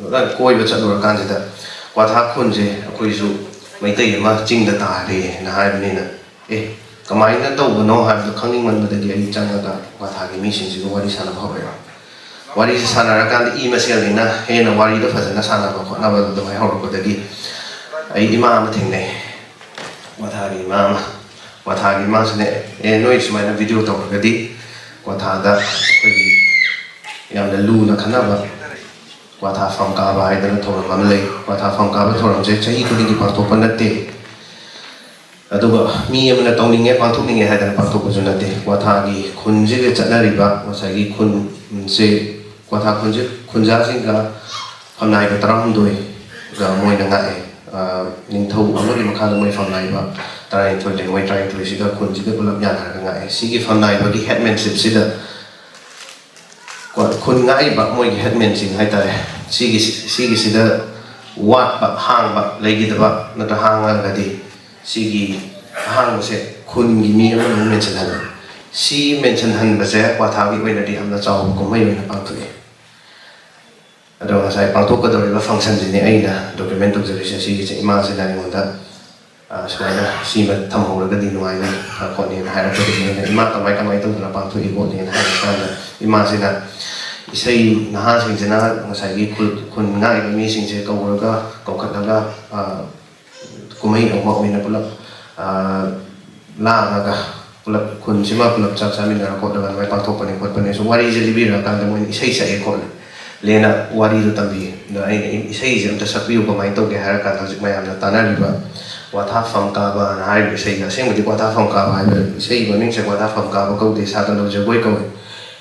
ꯂꯣꯏꯅ ꯀꯣꯏꯕ ꯆꯠꯂꯨꯔꯀꯥꯟꯁꯤꯗ ꯀ꯭ꯋꯥꯊꯥ ꯈꯨꯟꯁꯦ ꯑꯩꯈꯣꯏꯁꯨ ꯃꯩꯇꯩ ꯑꯃ ꯆꯤꯡꯗ ꯇꯥꯔꯦꯅ ꯍꯥꯏꯕꯅꯤꯅ, ꯑꯦ, ꯀꯃꯥꯏꯅ ꯇꯧꯕꯅꯣ ꯍꯥꯏꯕꯗꯣ ꯈꯪꯅꯤꯡꯃꯟꯕꯗꯒꯤ ꯑꯩ ꯆꯪꯉꯒ ꯀ꯭ꯋꯥꯊꯥꯒꯤ ꯃꯤꯁꯤꯡꯁꯤꯒ ꯋꯥꯔꯤ ꯁꯥꯟꯅꯕ ꯍꯧꯔꯛꯑꯦꯕ꯫ ꯋꯥꯔꯤꯁꯦ ꯁꯥꯟꯅꯔꯀꯥꯟꯗ ꯏ ꯃꯁꯦꯜꯅꯤꯅ ꯍꯦꯟꯅ ꯋꯥꯔꯤꯗꯣ ꯐꯖꯅ ꯁꯥꯟꯅꯕ ꯈꯣꯠꯅꯕ ꯑꯗꯨꯃꯥꯏꯅ ꯍꯧꯔꯛꯄꯗꯒꯤ ꯑꯩ ꯏꯃꯥ ꯑꯃ ꯊꯦꯡꯅꯩ꯫ ꯀ꯭ꯋꯥꯊꯥꯒꯤ ꯏꯃꯥ ꯑꯃ꯫ ꯀ꯭ꯋꯥꯊꯥꯒꯤ ꯏꯃꯥꯁꯤꯅ, "ꯑꯦ, ꯅꯣꯏ ꯁꯨꯃꯥꯏꯅ ꯚꯤꯗꯤꯑꯣ ꯇꯧꯔꯒꯗꯤ ꯀ꯭ꯋꯥꯊꯥꯗ ꯑꯩꯈꯣꯏꯒꯤ ꯌꯥꯝꯅ ꯂꯨꯅ ꯈꯟꯅꯕ ꯀ꯭ꯋꯥꯊꯥ ꯐꯝ ꯀꯥꯕ ꯍꯥꯏꯗꯅ ꯊꯧꯔꯝ ꯑꯃ ꯂꯩ꯫ ꯀ꯭ꯋꯥꯊꯥ ꯐꯝ ꯀꯥꯕ ꯊꯧꯔꯝꯁꯦ ꯆꯍꯤ ꯈꯨꯗꯤꯡꯒꯤ ꯄꯥꯡꯊꯣꯛꯄ ꯅꯠꯇꯦ꯫ ꯑꯗꯨꯒ ꯃꯤ ꯑꯃꯅ ꯇꯧꯅꯤꯡꯉꯦ, ꯄꯥꯡꯊꯣꯛꯅꯤꯡꯉꯦ ꯍꯥꯏꯗꯅ ꯄꯥꯡꯊꯣꯛꯄꯁꯨ ꯅꯠꯇꯦ꯫ ꯀ꯭ꯋꯥꯊꯥꯒꯤ ꯈꯨꯟꯁꯤꯗ ꯆꯠꯅꯔꯤꯕ ꯉꯁꯥꯏꯒꯤ ꯈꯨꯟꯁꯦ, ꯀ꯭ꯋꯥꯊꯥ ꯈꯨꯟꯁꯦ, ꯈꯨꯟꯖꯥꯁꯤꯡꯒ ꯐꯝꯅꯥꯏꯕ ꯇꯔꯥꯍꯨꯝꯗꯣꯏꯒ ꯃꯣꯏꯅ ꯉꯥꯛꯑꯦ꯫ ꯑ, ꯅꯤꯡꯊꯧ ꯑꯃꯒꯤ ꯃꯈꯥꯗ ꯃꯣꯏ ꯐꯝꯅꯥꯏꯕ ꯇꯔꯥꯅꯤꯊꯣꯏ ꯂꯩ꯫ ꯃꯣꯏ ꯇꯔꯥꯅꯤꯊꯣꯏꯁꯤꯒ ꯈꯨꯟꯁꯤꯒ ꯄꯨꯂꯞ ꯌꯥꯅꯔꯒ ꯉꯥꯛꯑꯦ꯫ ꯁꯤꯒꯤ ꯐꯝꯅꯥꯏꯕꯒꯤ ꯍꯦꯠꯃꯦꯟꯁꯤꯞꯁꯤꯗ ꯀꯣ, ꯈꯨꯟ ꯉꯥꯛꯏꯕ ꯃꯣꯏꯒꯤ ꯍꯦꯠꯃꯦꯟꯁꯤꯡ ꯍꯥꯏꯇꯥꯔꯦ, ꯁꯤꯒꯤ, ꯁꯤꯒꯤꯁꯤꯗ ꯋꯥꯠꯄ, ꯍꯥꯡꯕ ꯂꯩꯈꯤꯗꯕ ꯅꯠꯇ꯭ꯔ ꯍꯥꯡꯉꯒꯗꯤ ꯁꯤꯒꯤ ꯑꯍꯥꯡꯕꯁꯦ ꯈꯨꯟꯒꯤ ꯃꯤ ꯑꯃꯅ ꯑꯃꯨꯛ ꯃꯦꯟꯁꯤꯟꯍꯜꯂꯦ꯫ ꯁꯤ ꯃꯦꯟꯁꯤꯟꯍꯟꯕꯁꯦ ꯀ꯭ꯋꯥꯊꯥꯒꯤ ꯑꯣꯏꯅꯗꯤ ꯌꯥꯝꯅ ꯆꯥꯎꯕ ꯀꯨꯝꯍꯩ ꯑꯣꯏꯅ ꯄꯥꯡꯊꯣꯛꯏ꯫ ꯑꯗꯣ ꯉꯁꯥꯏ ꯄꯥꯡꯊꯣꯛꯀꯗꯧꯔꯤꯕ ꯐꯪꯁꯟꯁꯤꯅꯦ ꯑꯩꯅ ꯗꯣꯀꯨꯃꯦꯟ ꯇꯧꯖꯔꯤꯁꯦ꯫ ꯁꯤꯒꯤꯁꯦ ꯏꯃꯥꯁꯤꯅ ꯑꯩꯉꯣꯟꯗ, "ꯑ, ꯁꯨꯃꯥꯏꯅ ꯁꯤꯃ ꯊꯝꯍꯧꯔꯒꯗꯤ ꯅꯨꯡꯉꯥꯏꯅꯤ, ꯑ, ꯈꯣꯠꯅꯤꯅ" ꯍꯥꯏꯔꯛꯄꯗꯒꯤ ꯑꯩꯅ, "ꯏꯃꯥ, ꯀꯃꯥꯏ ꯀꯃꯥꯏ ꯇꯧꯗꯅ ꯄꯥꯡꯊꯣꯛꯏ ꯈꯣꯠꯂꯤꯅ?" ꯍꯥꯏꯔꯀꯥꯟꯗ ꯏꯃꯥꯁꯤꯅ ꯏꯁꯩ, ꯅꯍꯥꯁꯤꯡꯁꯤꯅ ꯉꯁꯥꯏꯒꯤ ꯈꯨꯜ, ꯈꯨꯟ ꯉꯥꯛꯏꯕ ꯃꯤꯁꯤꯡꯁꯦ ꯀꯧꯔꯒ, ꯀꯧꯈꯠꯂꯒ, ꯑ, ꯀꯨꯝꯍꯩ ꯑꯃ ꯑꯣꯏꯅ ꯄꯨꯂꯞ, ꯑ, ꯂꯥꯡꯉꯒ ꯄꯨꯂꯞ ꯈꯨꯟꯁꯤꯃ ꯄꯨꯂꯞ ꯆꯥꯛ ꯆꯥꯃꯤꯟꯅꯔ ꯈꯣꯠꯂꯒ ꯑꯗꯨꯃꯥꯏꯅ ꯄꯥꯡꯊꯣꯛꯄꯅꯦ ꯈꯣꯠꯄꯅꯦ꯫ ꯁꯨꯝ ꯋꯥꯔꯤꯁꯦ ꯂꯤꯕꯤꯔꯛꯑꯀꯥꯟꯗ ꯃꯣꯏꯅ ꯏꯁꯩ ꯁꯛꯑꯦ ꯈꯣꯠꯂꯦ ꯂꯦꯅ ꯋꯥꯔꯤꯗꯣ ꯇꯝꯕꯤꯌꯦ꯫ ꯑꯗꯣ ꯑꯩꯅ ꯏ-, ꯏꯁꯩꯁꯦ ꯑꯝꯇ ꯁꯛꯄꯤꯌꯨ, ꯀꯃꯥꯏꯅ ꯇꯧꯒꯦ ꯍꯥꯏꯔ ꯀꯥꯟꯗ ꯍꯧꯖꯤꯛ ꯃꯌꯥꯝꯅ ꯇꯥꯟꯅꯔꯤꯕ ꯀ꯭ꯋꯥꯊꯥ ꯐꯝ ꯀꯥꯕꯅ ꯍꯥꯏꯔꯤꯕ ꯏꯁꯩꯗꯣ, ꯑꯁꯦꯡꯕꯗꯤ ꯀ꯭ꯋꯥꯊꯥ ꯐꯝ ꯀꯥꯕ ꯍꯥꯏꯕ ꯏꯁꯩ ꯃꯃꯤꯡꯁꯦ ꯀ꯭ꯋꯥꯊꯥ ꯐꯝ ꯀꯥꯕ ꯀꯧꯗꯦ, ꯁꯥꯗꯣꯂꯣꯟ ꯖꯒꯣꯏ ꯀꯧꯏ꯫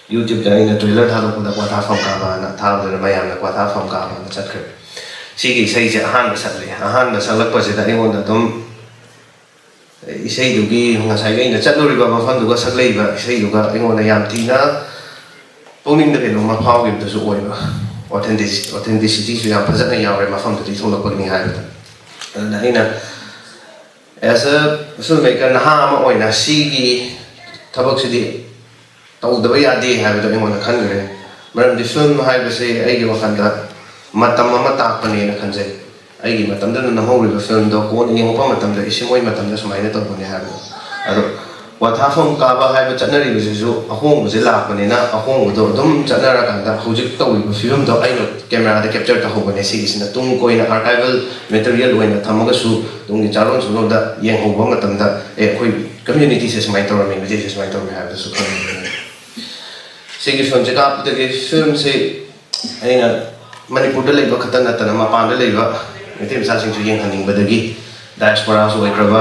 YouTube-ꯇ ꯑꯩꯅ ꯇ꯭ꯔꯦꯂꯔ ꯊꯥꯗꯣꯛꯄꯗ ꯀ꯭ꯋꯥꯊꯥ ꯐꯝ ꯀꯥꯕꯅ ꯊꯥꯕꯗꯨꯅ ꯃꯌꯥꯝꯅ ꯀ꯭ꯋꯥꯊꯥ ꯐꯝ ꯀꯥꯕꯅ ꯆꯠꯈ꯭ꯔꯦ꯫ ꯁꯤꯒꯤ ꯏꯁꯩꯁꯦ ꯑꯍꯥꯟꯕ ꯁꯛꯂꯦ꯫ ꯑꯍꯥꯟꯕ ꯁꯛꯂꯛꯄꯁꯤꯗ ꯑꯩꯉꯣꯟꯗ ꯑꯗꯨꯝ ꯏꯁꯩꯗꯨꯒꯤ, ꯉꯁꯥꯏꯒꯤ ꯑꯩꯅ ꯆꯠꯂꯨꯔꯤꯕ ꯃꯐꯝꯗꯨꯒ ꯁꯛꯂꯛꯏꯕ ꯏꯁꯩꯗꯨꯒ ꯑꯩꯉꯣꯟꯗ ꯌꯥꯝ ꯊꯤꯅ ꯄꯨꯛꯅꯤꯡꯗ ꯀꯩꯅꯣꯝꯃ ꯐꯥꯎꯈꯤꯕꯗꯨꯁꯨ ꯑꯣꯏꯕ꯫ ꯑꯣꯊꯦꯟꯇꯤꯁ-, authenticity-ꯁꯨ ꯌꯥꯝ ꯐꯖꯅ ꯌꯥꯎꯔꯦ ꯃꯐꯝꯗꯨꯗꯒꯤ ꯊꯣꯛꯂꯛꯄꯒꯤꯅꯤ ꯍꯥꯏꯕꯗ꯫ ꯑꯗꯨꯅ ꯑꯩꯅ as a filmmaker, ꯅꯍꯥ ꯑꯃ ꯑꯣꯏꯅ ꯁꯤꯒꯤ ꯊꯕꯛꯁꯤꯗꯤ ꯇꯧꯗꯕ ꯌꯥꯗꯦ ꯍꯥꯏꯕꯗꯣ ꯑꯩꯉꯣꯟꯗ ꯈꯟꯈ꯭ꯔꯦ꯫ ꯃꯔꯝꯗꯤ ꯐꯤꯂꯝ ꯍꯥꯏꯕꯁꯦ ꯑꯩꯒꯤ ꯋꯥꯈꯜꯗ ꯃꯇꯝ ꯑꯃ ꯇꯥꯛꯄꯅꯦꯅ ꯈꯟꯖꯩ꯫ ꯑꯩꯒꯤ ꯃꯇꯝꯗꯨꯗ ꯅꯝꯍꯧꯔꯤꯕ ꯐꯤꯂꯝꯗꯣ ꯀꯣꯟꯅ ꯌꯦꯡꯉꯛꯄ ꯃꯇꯝꯗ ꯏꯁꯤꯡ ꯃꯣꯏ ꯃꯇꯝꯗ ꯁꯨꯃꯥꯏꯅ ꯇꯧꯕꯅꯦ ꯍꯥꯏꯕꯗꯣ꯫ ꯑꯗꯣ ꯋꯥꯊꯥꯐꯝ ꯀꯥꯕ ꯍꯥꯏꯕ ꯆꯠꯅꯔꯤꯕꯁꯤꯁꯨ ꯑꯍꯣꯡꯕꯁꯦ ꯂꯥꯛꯄꯅꯤꯅ ꯑꯍꯣꯡꯕꯗꯣ ꯑꯗꯨꯝ ꯆꯠꯅꯔꯀꯥꯟꯗ ꯍꯧꯖꯤꯛ ꯇꯧꯔꯤꯕ ꯐꯤꯕꯝꯗꯣ ꯑꯩꯅ ꯀꯦꯃꯦꯔꯥꯗ ꯀꯦꯞꯆꯔ ꯇꯧꯍꯧꯕꯅꯦ꯫ ꯁꯤꯒꯤꯁꯤꯅ ꯇꯨꯡ ꯀꯣꯏꯅ ꯑꯥꯔꯀꯥꯏꯚꯦꯜ ꯃꯦꯇꯔꯤꯌꯦꯜ ꯑꯣꯏꯅ ꯊꯝꯃꯒꯁꯨ ꯇꯨꯡꯒꯤ ꯆꯥꯔꯣꯟ ꯁꯨꯔꯣꯟꯗ ꯌꯦꯡꯍꯧꯕ ꯃꯇꯝꯗ ꯑꯦ ꯑꯩꯈꯣꯏ ꯀꯝꯃ꯭ꯌꯨꯅꯤꯇꯤꯁꯦ ꯁꯨꯃꯥꯏꯅ ꯇꯧꯔꯝꯃꯤ, ꯃꯩꯇꯩꯁꯦ ꯁꯨꯃꯥꯏꯅ ꯇꯧꯔꯝꯃꯤ ꯍꯥꯏꯕꯗꯨꯁꯨ ꯈꯪꯍꯟꯅꯤꯡꯉꯤ꯫ ꯁꯤꯒꯤ ꯐꯤꯂꯝꯁꯦ ꯀꯥꯞꯄꯗꯒꯤ ꯐꯤꯂꯝꯁꯦ ꯑꯩꯅ ꯃꯅꯤꯄꯨꯔꯗ ꯂꯩꯕ ꯈꯛꯇ ꯅꯠꯇꯅ ꯃꯄꯥꯟꯗ ꯂꯩꯕ ꯃꯩꯇꯩ ꯃꯆꯥꯁꯤꯡꯁꯨ ꯌꯦꯡꯍꯟꯅꯤꯡꯕꯗꯒꯤ ꯗꯥꯏꯁꯄꯣꯔꯥꯁꯨ ꯑꯣꯏꯈ꯭ꯔꯕ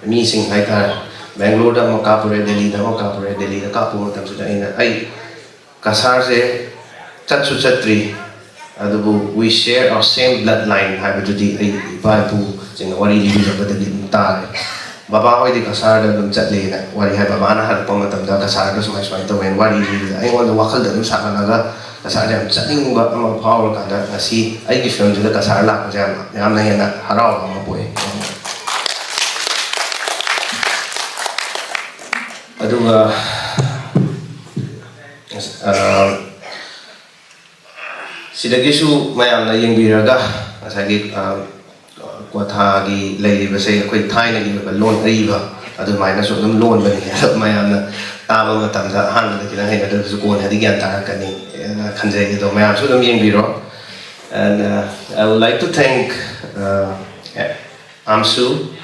ꯃꯤꯁꯤꯡ ꯍꯥꯏꯇꯥꯔꯦ꯫ ꯕꯦꯡꯒ꯭ꯂꯣꯔꯗ ꯑꯃ ꯀꯥꯞꯄꯨꯔꯦ, ꯗꯦꯜꯂꯤꯗ ꯑꯃ ꯀꯥꯞꯄꯨꯔꯦ꯫ ꯗꯦꯜꯂꯤꯗ ꯀꯥꯞꯄ ꯃꯇꯝꯁꯤꯗ ꯑꯩꯅ ꯑꯩ ꯀꯁꯥꯔꯁꯦ ꯆꯠꯁꯨ ꯆꯠꯇ꯭ꯔꯤ, ꯑꯗꯨꯕꯨ we share our same blood line ꯍꯥꯏꯕꯗꯨꯗꯤ ꯑꯩ ꯏꯄꯥ ꯏꯄꯨꯁꯤꯡꯅ ꯋꯥꯔꯤ ꯂꯤꯕꯤꯔꯛꯄꯗꯒꯤ ꯑꯗꯨꯝ ꯇꯥꯔꯦ꯫ ꯕꯕꯥ ꯍꯣꯏꯗꯤ ꯀꯁꯥꯔꯗ ꯑꯗꯨꯝ ꯆꯠꯂꯦꯅ ꯋꯥꯔꯤ ꯍꯥꯏ꯫ ꯕꯕꯥꯅ ꯍꯜꯂꯛꯄ ꯃꯇꯝꯗ ꯀꯁꯥꯔꯗ ꯁꯨꯃꯥꯏ ꯁꯨꯃꯥꯏꯅ ꯇꯧꯋꯦꯅ ꯋꯥꯔꯤ ꯂꯤꯕꯗ ꯑꯩꯉꯣꯟꯗ ꯋꯥꯈꯜꯗ ꯑꯗꯨꯝ ꯁꯥꯒꯠꯂꯒ ꯀꯁꯥꯔꯗ ꯌꯥꯝ ꯆꯠꯅꯤꯡꯕ ꯑꯃ ꯐꯥꯎꯔꯀꯥꯟꯗ ꯉꯁꯤ ꯑꯩꯒꯤ ꯐꯤꯂꯝꯁꯤꯗ ꯀꯁꯥꯔ ꯂꯥꯛꯄꯁꯦ ꯌꯥꯝ, ꯌꯥꯝꯅ ꯍꯦꯟꯅ ꯍꯔꯥꯎꯕ ꯑꯃ ꯄꯣꯛꯑꯦ꯫ ꯑꯗꯨꯒ ꯑ, ꯁꯤꯗꯒꯤꯁꯨ ꯃꯌꯥꯝꯅ ꯌꯦꯡꯕꯤꯔꯒ ꯉꯁꯥꯏꯒꯤ, ꯑ, ꯀ꯭ꯋꯥꯊꯥꯒꯤ ꯂꯩꯔꯤꯕꯁꯦ ꯑꯩꯈꯣꯏ ꯊꯥꯏꯅꯒꯤ ꯑꯣꯏꯕ ꯂꯣꯟ ꯑꯔꯤꯕ ꯑꯗꯨꯃꯥꯏꯅꯁꯨ ꯑꯗꯨꯝ ꯂꯣꯟꯕꯅꯤ꯫ ꯑꯗꯣ ꯃꯌꯥꯝꯅ ꯇꯥꯕ ꯃꯇꯝꯗ ꯑꯍꯥꯟꯕꯗ ꯈꯤꯇꯪ ꯍꯩꯅꯗ꯭ꯔꯒꯁꯨ ꯀꯣꯟꯅꯗꯤ ꯒ꯭ꯌꯥꯟ ꯇꯥꯔꯛꯀꯅꯤ, ꯑ, ꯈꯟꯖꯩ꯫ ꯑꯗꯣ ꯃꯌꯥꯝꯁꯨ ꯑꯗꯨꯝ ꯌꯦꯡꯕꯤꯔꯣ꯫ And, uh, I would like to thank, uh, AMSU,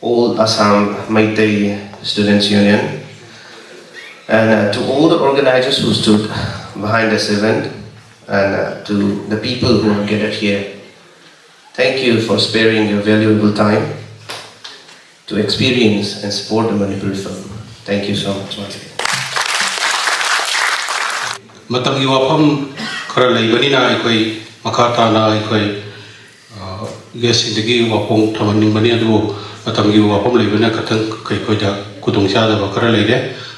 All Assam Meitei Students Union, and, uh, to all the organizers who stood behind this event, and, uh, to the people who have gathered here, thank you for sparing your valuable time to experience and support the Manipuri film. Thank you so much once again. ꯃꯇꯝꯒꯤ ꯋꯥꯐꯝ ꯈꯔ ꯂꯩꯕꯅꯤꯅ ꯑꯩꯈꯣꯏ ꯃꯈꯥ ꯇꯥꯅ ꯑꯩꯈꯣꯏ, ꯑ, ꯒꯦꯁꯁꯤꯡꯗꯒꯤ ꯋꯥꯐꯣꯡ ꯊꯝꯍꯟꯅꯤꯡꯕꯅꯤ, ꯑꯗꯨꯕꯨ ꯃꯇꯝꯒꯤ ꯋꯥꯐꯝ ꯂꯩꯕꯅ ꯈꯇꯪ ꯑꯩꯈꯣꯏꯗ ꯈꯨꯗꯣꯡꯆꯥꯗꯕ ꯈꯔ ꯂꯩꯔꯦ꯫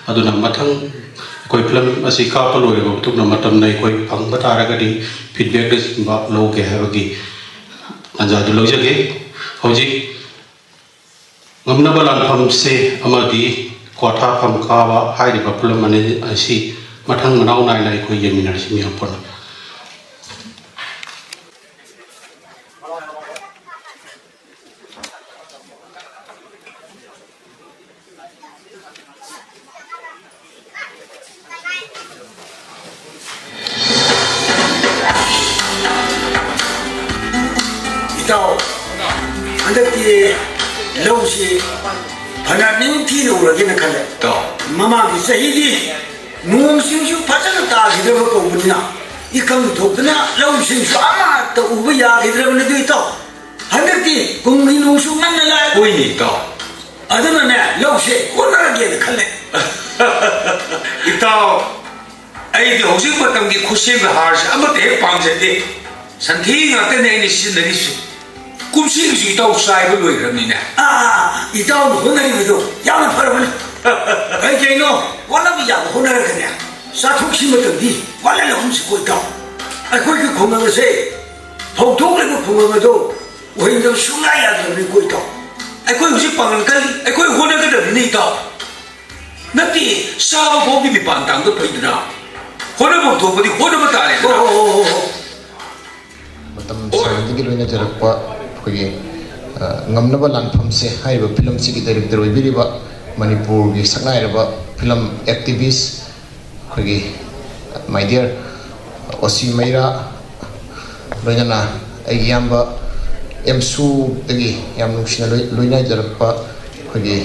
ꯑꯗꯨꯅ ꯃꯊꯪ ꯑꯩꯈꯣꯏ ꯐꯤꯂꯝ ꯑꯁꯤ ꯀꯥꯞꯄ ꯂꯣꯏꯔꯕ ꯃꯇꯨꯡꯗ ꯃꯇꯝꯅ ꯑꯩꯈꯣꯏ ꯐꯪꯕ ꯇꯥꯔꯒꯗꯤ ꯐꯤꯗꯕꯦꯛꯅꯆꯤꯡꯕ ꯂꯧꯒꯦ ꯍꯥꯏꯕꯒꯤ ꯇꯥꯟꯖꯥꯗꯨ ꯂꯧꯖꯒꯦ꯫ ꯍꯧꯖꯤꯛ ꯉꯝꯅꯕ ꯂꯥꯟꯐꯝꯁꯦ ꯑꯃꯗꯤ ꯀ꯭ꯋꯥꯊꯥꯐꯝ ꯀꯥꯕ ꯍꯥꯏꯔꯤꯕ ꯐꯤꯂꯝ ꯑꯅꯤ ꯑꯁꯤ ꯃꯊꯪ ꯃꯅꯥꯎ ꯅꯥꯏꯅ ꯑꯩꯈꯣꯏ ꯌꯦꯡꯃꯤꯟꯅꯔꯁꯤ ꯃꯌꯥꯝ ꯄꯨꯟꯅ꯫ ꯏꯇꯥꯎ, ꯍꯟꯗꯛꯇꯤ ꯂꯧꯁꯤ ꯐꯅ ꯅꯤꯡꯊꯤꯅ ꯎꯔꯒꯦꯅ ꯈꯜꯂꯦ꯫ ꯏꯇꯥꯎ꯫ ꯃꯃꯥꯡꯒꯤ ꯆꯍꯤꯗꯤ ꯅꯣꯡꯁꯤꯡꯁꯨ ꯐꯖꯅ ꯇꯥꯈꯤꯗ꯭ꯔꯕ ꯀꯧꯕꯅꯤꯅ ꯏꯀꯪ ꯊꯣꯛꯇꯅ ꯂꯧꯁꯤꯡꯁꯨ ꯑꯃꯠꯇ ꯎꯕ ꯌꯥꯈꯤꯗ꯭ꯔꯕꯅꯤ꯫ ꯑꯗꯨ ꯏꯇꯥꯎ, ꯍꯟꯗꯛꯇꯤ ꯀꯨꯝꯒꯤ ꯅꯣꯡꯁꯨ ꯉꯟꯅ ꯂꯥꯛꯑꯦ꯫ ꯍꯣꯏꯅꯦ ꯏꯇꯥꯎ꯫ ꯑꯗꯨꯅꯅꯦ ꯂꯧꯁꯦ ꯍꯣꯠꯅꯔꯒꯦꯅ ꯈꯜꯂꯦ꯫ ꯏꯇꯥꯎ, ꯑꯩꯗꯤ ꯍꯧꯖꯤꯛ ꯃꯇꯝꯒꯤ ꯈꯨꯠꯁꯦꯝꯒꯤ ꯍꯥꯔꯁꯦ ꯑꯃꯠꯇ ꯍꯦꯛ ꯄꯥꯝꯖꯗꯦ꯫ ꯁꯟꯊꯤ ꯉꯥꯛꯇꯅꯦ ꯑꯩꯅ ꯁꯤꯖꯤꯟꯅꯔꯤꯁꯦ꯫ ꯀꯨꯝꯁꯤꯒꯤꯁꯨ ꯏꯇꯥꯎ ꯆꯥꯏꯕ ꯂꯣꯏꯈ꯭ꯔꯕꯅꯤꯅꯦ꯫ ꯑꯥ, ꯏꯇꯥꯎꯅ ꯍꯣꯠꯅꯔꯤꯕꯗꯣ ꯌꯥꯝꯅ ꯐꯔꯕꯅꯤ꯫ ꯀꯩ ꯀꯩꯅꯣ ꯍꯣꯠꯅꯕ ꯌꯥꯕ ꯍꯣꯠꯅꯔꯒꯅꯦ ꯆꯥꯊꯣꯛꯁꯤ ꯃꯇꯝꯗꯤ ꯋꯥꯠꯍꯜꯂꯒꯨꯝꯁꯤꯀꯣ ꯏꯇꯥꯎ꯫ ꯑꯩꯈꯣꯏꯒꯤ ꯈꯨꯡꯒꯪ ꯑꯁꯦ ꯍꯧꯗꯣꯛꯂꯤꯕ ꯈꯨꯡꯒꯪ ꯑꯗꯣ ꯎꯍꯩꯗꯕ ꯁꯨꯡꯌꯥ ꯌꯥꯗ꯭ꯔꯕꯅꯤꯀꯣ ꯏꯇꯥꯎ꯫ ꯑꯩꯈꯣꯏ ꯍꯧꯖꯤꯛ ꯄꯥꯡꯒꯜ ꯀꯜꯂꯤ, ꯑꯩꯈꯣꯏ ꯍꯣꯠꯅꯒꯗꯕꯅꯤꯅꯦ ꯏꯇꯥꯎ꯫ ꯅꯠꯇꯦ, ꯆꯥꯕ ꯐꯥꯎꯗꯤ ꯃꯤꯄꯥꯟ ꯇꯥꯡꯗ ꯐꯩꯗꯅ꯫ ꯍꯣꯠꯅꯐꯝ ꯊꯣꯛꯄꯗꯤ ꯍꯣꯠꯅꯕ ꯇꯥꯔꯦꯗꯅ꯫ ꯍꯣ, ꯍꯣ, ꯍꯣ, ꯍꯣ꯫ ꯃꯇꯝ ꯁꯥꯡꯅꯗꯒꯤ ꯂꯣꯏꯅꯖꯔꯛꯄ ꯑꯩꯈꯣꯏꯒꯤ, ꯑ, ꯉꯝꯅꯕ ꯂꯥꯟꯐꯝꯁꯦ ꯍꯥꯏꯔꯤꯕ ꯐꯤꯂꯝꯁꯤꯒꯤ ꯗꯥꯏꯔꯦꯛꯇꯔ ꯑꯣꯏꯕꯤꯔꯤꯕ ꯃꯅꯤꯄꯨꯔꯒꯤ ꯁꯛꯅꯥꯏꯔꯕ ꯐꯤꯂꯝ ꯑꯦꯛꯇꯤꯚꯤꯁ ꯑꯩꯈꯣꯏꯒꯤ my dear ꯑꯣꯁꯤ ꯃꯩꯔꯥ, ꯂꯣꯏꯅꯅ ꯑꯩꯒꯤ ꯏꯌꯥꯝꯕ ꯑꯦꯝꯁꯨꯗꯒꯤ ꯌꯥꯝ ꯅꯨꯡꯁꯤꯅ ꯂꯣꯏ-, ꯂꯣꯏꯅꯖꯔꯛꯄ ꯑꯩꯈꯣꯏꯒꯤ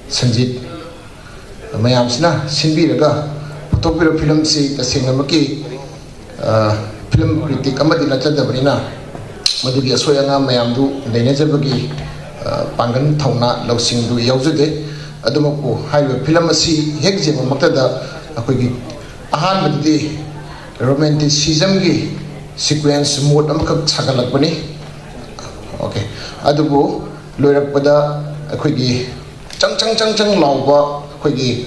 ꯁꯟꯖꯤꯠ ꯃꯌꯥꯝꯁꯤꯅ ꯁꯤꯟꯕꯤꯔꯒ ꯄꯨꯊꯣꯛꯄꯤꯔꯕ ꯐꯤꯂꯝꯁꯤ ꯇꯁꯦꯡꯅꯃꯛꯀꯤ, ꯑ, ꯐꯤꯂꯝ ꯀ꯭ꯔꯤꯇꯤꯛ ꯑꯃꯗꯤ ꯅꯠꯆꯗꯕꯅꯤꯅ ꯃꯗꯨꯒꯤ ꯑꯁꯣꯏ ꯑꯉꯥꯝ ꯃꯌꯥꯝꯗꯨ ꯅꯩꯅꯖꯕꯒꯤ, ꯑ, ꯄꯥꯡꯒꯜ ꯊꯧꯅꯥ ꯂꯧꯁꯤꯡꯗꯨ ꯌꯥꯎꯖꯗꯦ꯫ ꯑꯗꯨꯃꯛꯄꯨ ꯍꯥꯏꯔꯤꯕ ꯐꯤꯂꯝ ꯑꯁꯤ ꯍꯦꯛ ꯌꯦꯡꯕꯃꯛꯇꯗ ꯑꯩꯈꯣꯏꯒꯤ ꯑꯍꯥꯟꯕꯗꯗꯤ ꯔꯣꯃꯦꯟꯇꯤꯁꯤꯖꯝꯒꯤ ꯁꯤꯀ꯭ꯋꯦꯟꯁ ꯃꯨꯠ ꯑꯃꯈꯛ ꯁꯥꯒꯠꯂꯛꯄꯅꯤ꯫ ꯑꯣꯀꯦ꯫ ꯑꯗꯨꯕꯨ ꯂꯣꯏꯔꯛꯄꯗ ꯑꯩꯈꯣꯏꯒꯤ ꯆꯪ ꯆꯪ ꯆꯪ ꯆꯪ ꯂꯥꯎꯕ ꯑꯩꯈꯣꯏꯒꯤ,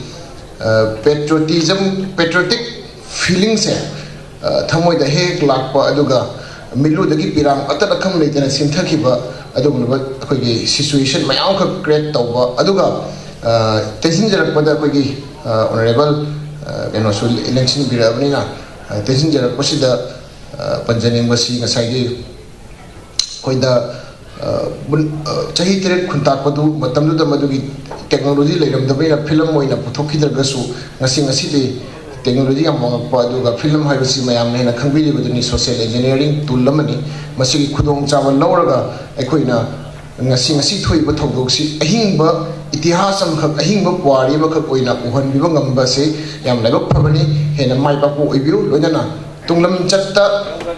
ꯑ, ꯄꯦꯇ꯭ꯔꯣꯇꯤꯖꯝ, ꯄꯦꯇ꯭ꯔꯣꯇꯤꯛ ꯐꯤꯂꯤꯡꯁꯦ, ꯑ, ꯊꯃꯣꯏꯗ ꯍꯦꯛ ꯂꯥꯛꯄ, ꯑꯗꯨꯒ ꯃꯤꯠꯂꯨꯗꯒꯤ ꯄꯤꯔꯥꯡ ꯑꯇꯠ ꯑꯈꯝ ꯂꯩꯇꯅ ꯆꯦꯟꯊꯈꯤꯕ ꯑꯗꯨꯒꯨꯝꯂꯕ ꯑꯩꯈꯣꯏꯒꯤ ꯁꯤꯆꯨꯋꯦꯁꯟ ꯃꯌꯥꯝ ꯑꯃꯈꯛ ꯀ꯭ꯔꯤꯌꯦꯠ ꯇꯧꯕ, ꯑꯗꯨꯒ ꯑ, ꯇꯦꯟꯁꯤꯟꯖꯔꯛꯄꯗ ꯑꯩꯈꯣꯏꯒꯤ, ꯑ, ꯑꯣꯅꯔꯦꯕꯜ, ꯑ, ꯀꯩꯅꯣꯁꯨ ꯂꯦꯡꯁꯤꯟꯕꯤꯔꯛꯑꯕꯅꯤꯅ, ꯑ, ꯇꯦꯟꯁꯤꯟꯖꯔꯛꯄꯁꯤꯗ, ꯑ, ꯄꯟꯖꯅꯤꯡꯕꯁꯤ ꯉꯁꯥꯏꯒꯤ ꯑꯩꯈꯣꯏꯗ, ꯑ, ꯃꯨꯟ-, ꯑ, ꯆꯍꯤ ꯇꯔꯦꯠ ꯈꯨꯟꯇꯥꯛꯄꯗꯨ ꯃꯇꯝꯗꯨꯗ ꯃꯗꯨꯒꯤ ꯇꯦꯛꯅꯣꯂꯣꯖꯤ ꯂꯩꯔꯝꯗꯕꯅꯤꯅ ꯐꯤꯂꯝ ꯑꯣꯏꯅ ꯄꯨꯊꯣꯛꯈꯤꯗ꯭ꯔꯒꯁꯨ ꯉꯁꯤ ꯉꯁꯤꯗꯤ ꯇꯦꯛꯅꯣꯂꯣꯖꯤ ꯌꯥꯝ ꯋꯥꯡꯉꯛꯄ, ꯑꯗꯨꯒ ꯐꯤꯂꯝ ꯍꯥꯏꯕꯁꯤ ꯃꯌꯥꯝꯅ ꯍꯦꯟꯅ ꯈꯪꯕꯤꯔꯤꯕꯗꯨꯅꯤ, ꯁꯣꯁꯤꯌꯦꯜ ꯏꯟꯖꯤꯅꯤꯌꯥꯔꯤꯡ ꯇꯨꯜ ꯑꯃꯅꯤ꯫ ꯃꯁꯤꯒꯤ ꯈꯨꯗꯣꯡꯆꯥꯕ ꯂꯧꯔꯒ ꯑꯩꯈꯣꯏꯅ ꯉꯁꯤ, ꯉꯁꯤ ꯊꯣꯛꯏꯕ ꯊꯧꯗꯣꯛꯁꯤ ꯑꯍꯤꯡꯕ ꯏꯇꯤꯍꯥꯁ ꯑꯃꯈꯛ, ꯑꯍꯤꯡꯕ ꯄꯨꯋꯥꯔꯤ ꯑꯃꯈꯛ ꯑꯣꯏꯅ ꯎꯍꯟꯕꯤꯕ ꯉꯝꯕꯁꯤ ꯌꯥꯝ ꯂꯥꯏꯕꯛ ꯐꯕꯅꯤ꯫ ꯍꯦꯟꯅ ꯃꯥꯏ ꯄꯥꯛꯄ ꯑꯣꯏꯕꯤꯌꯨ꯫ ꯂꯣꯏꯅꯅ ꯇꯨꯡꯂꯝꯆꯠꯇ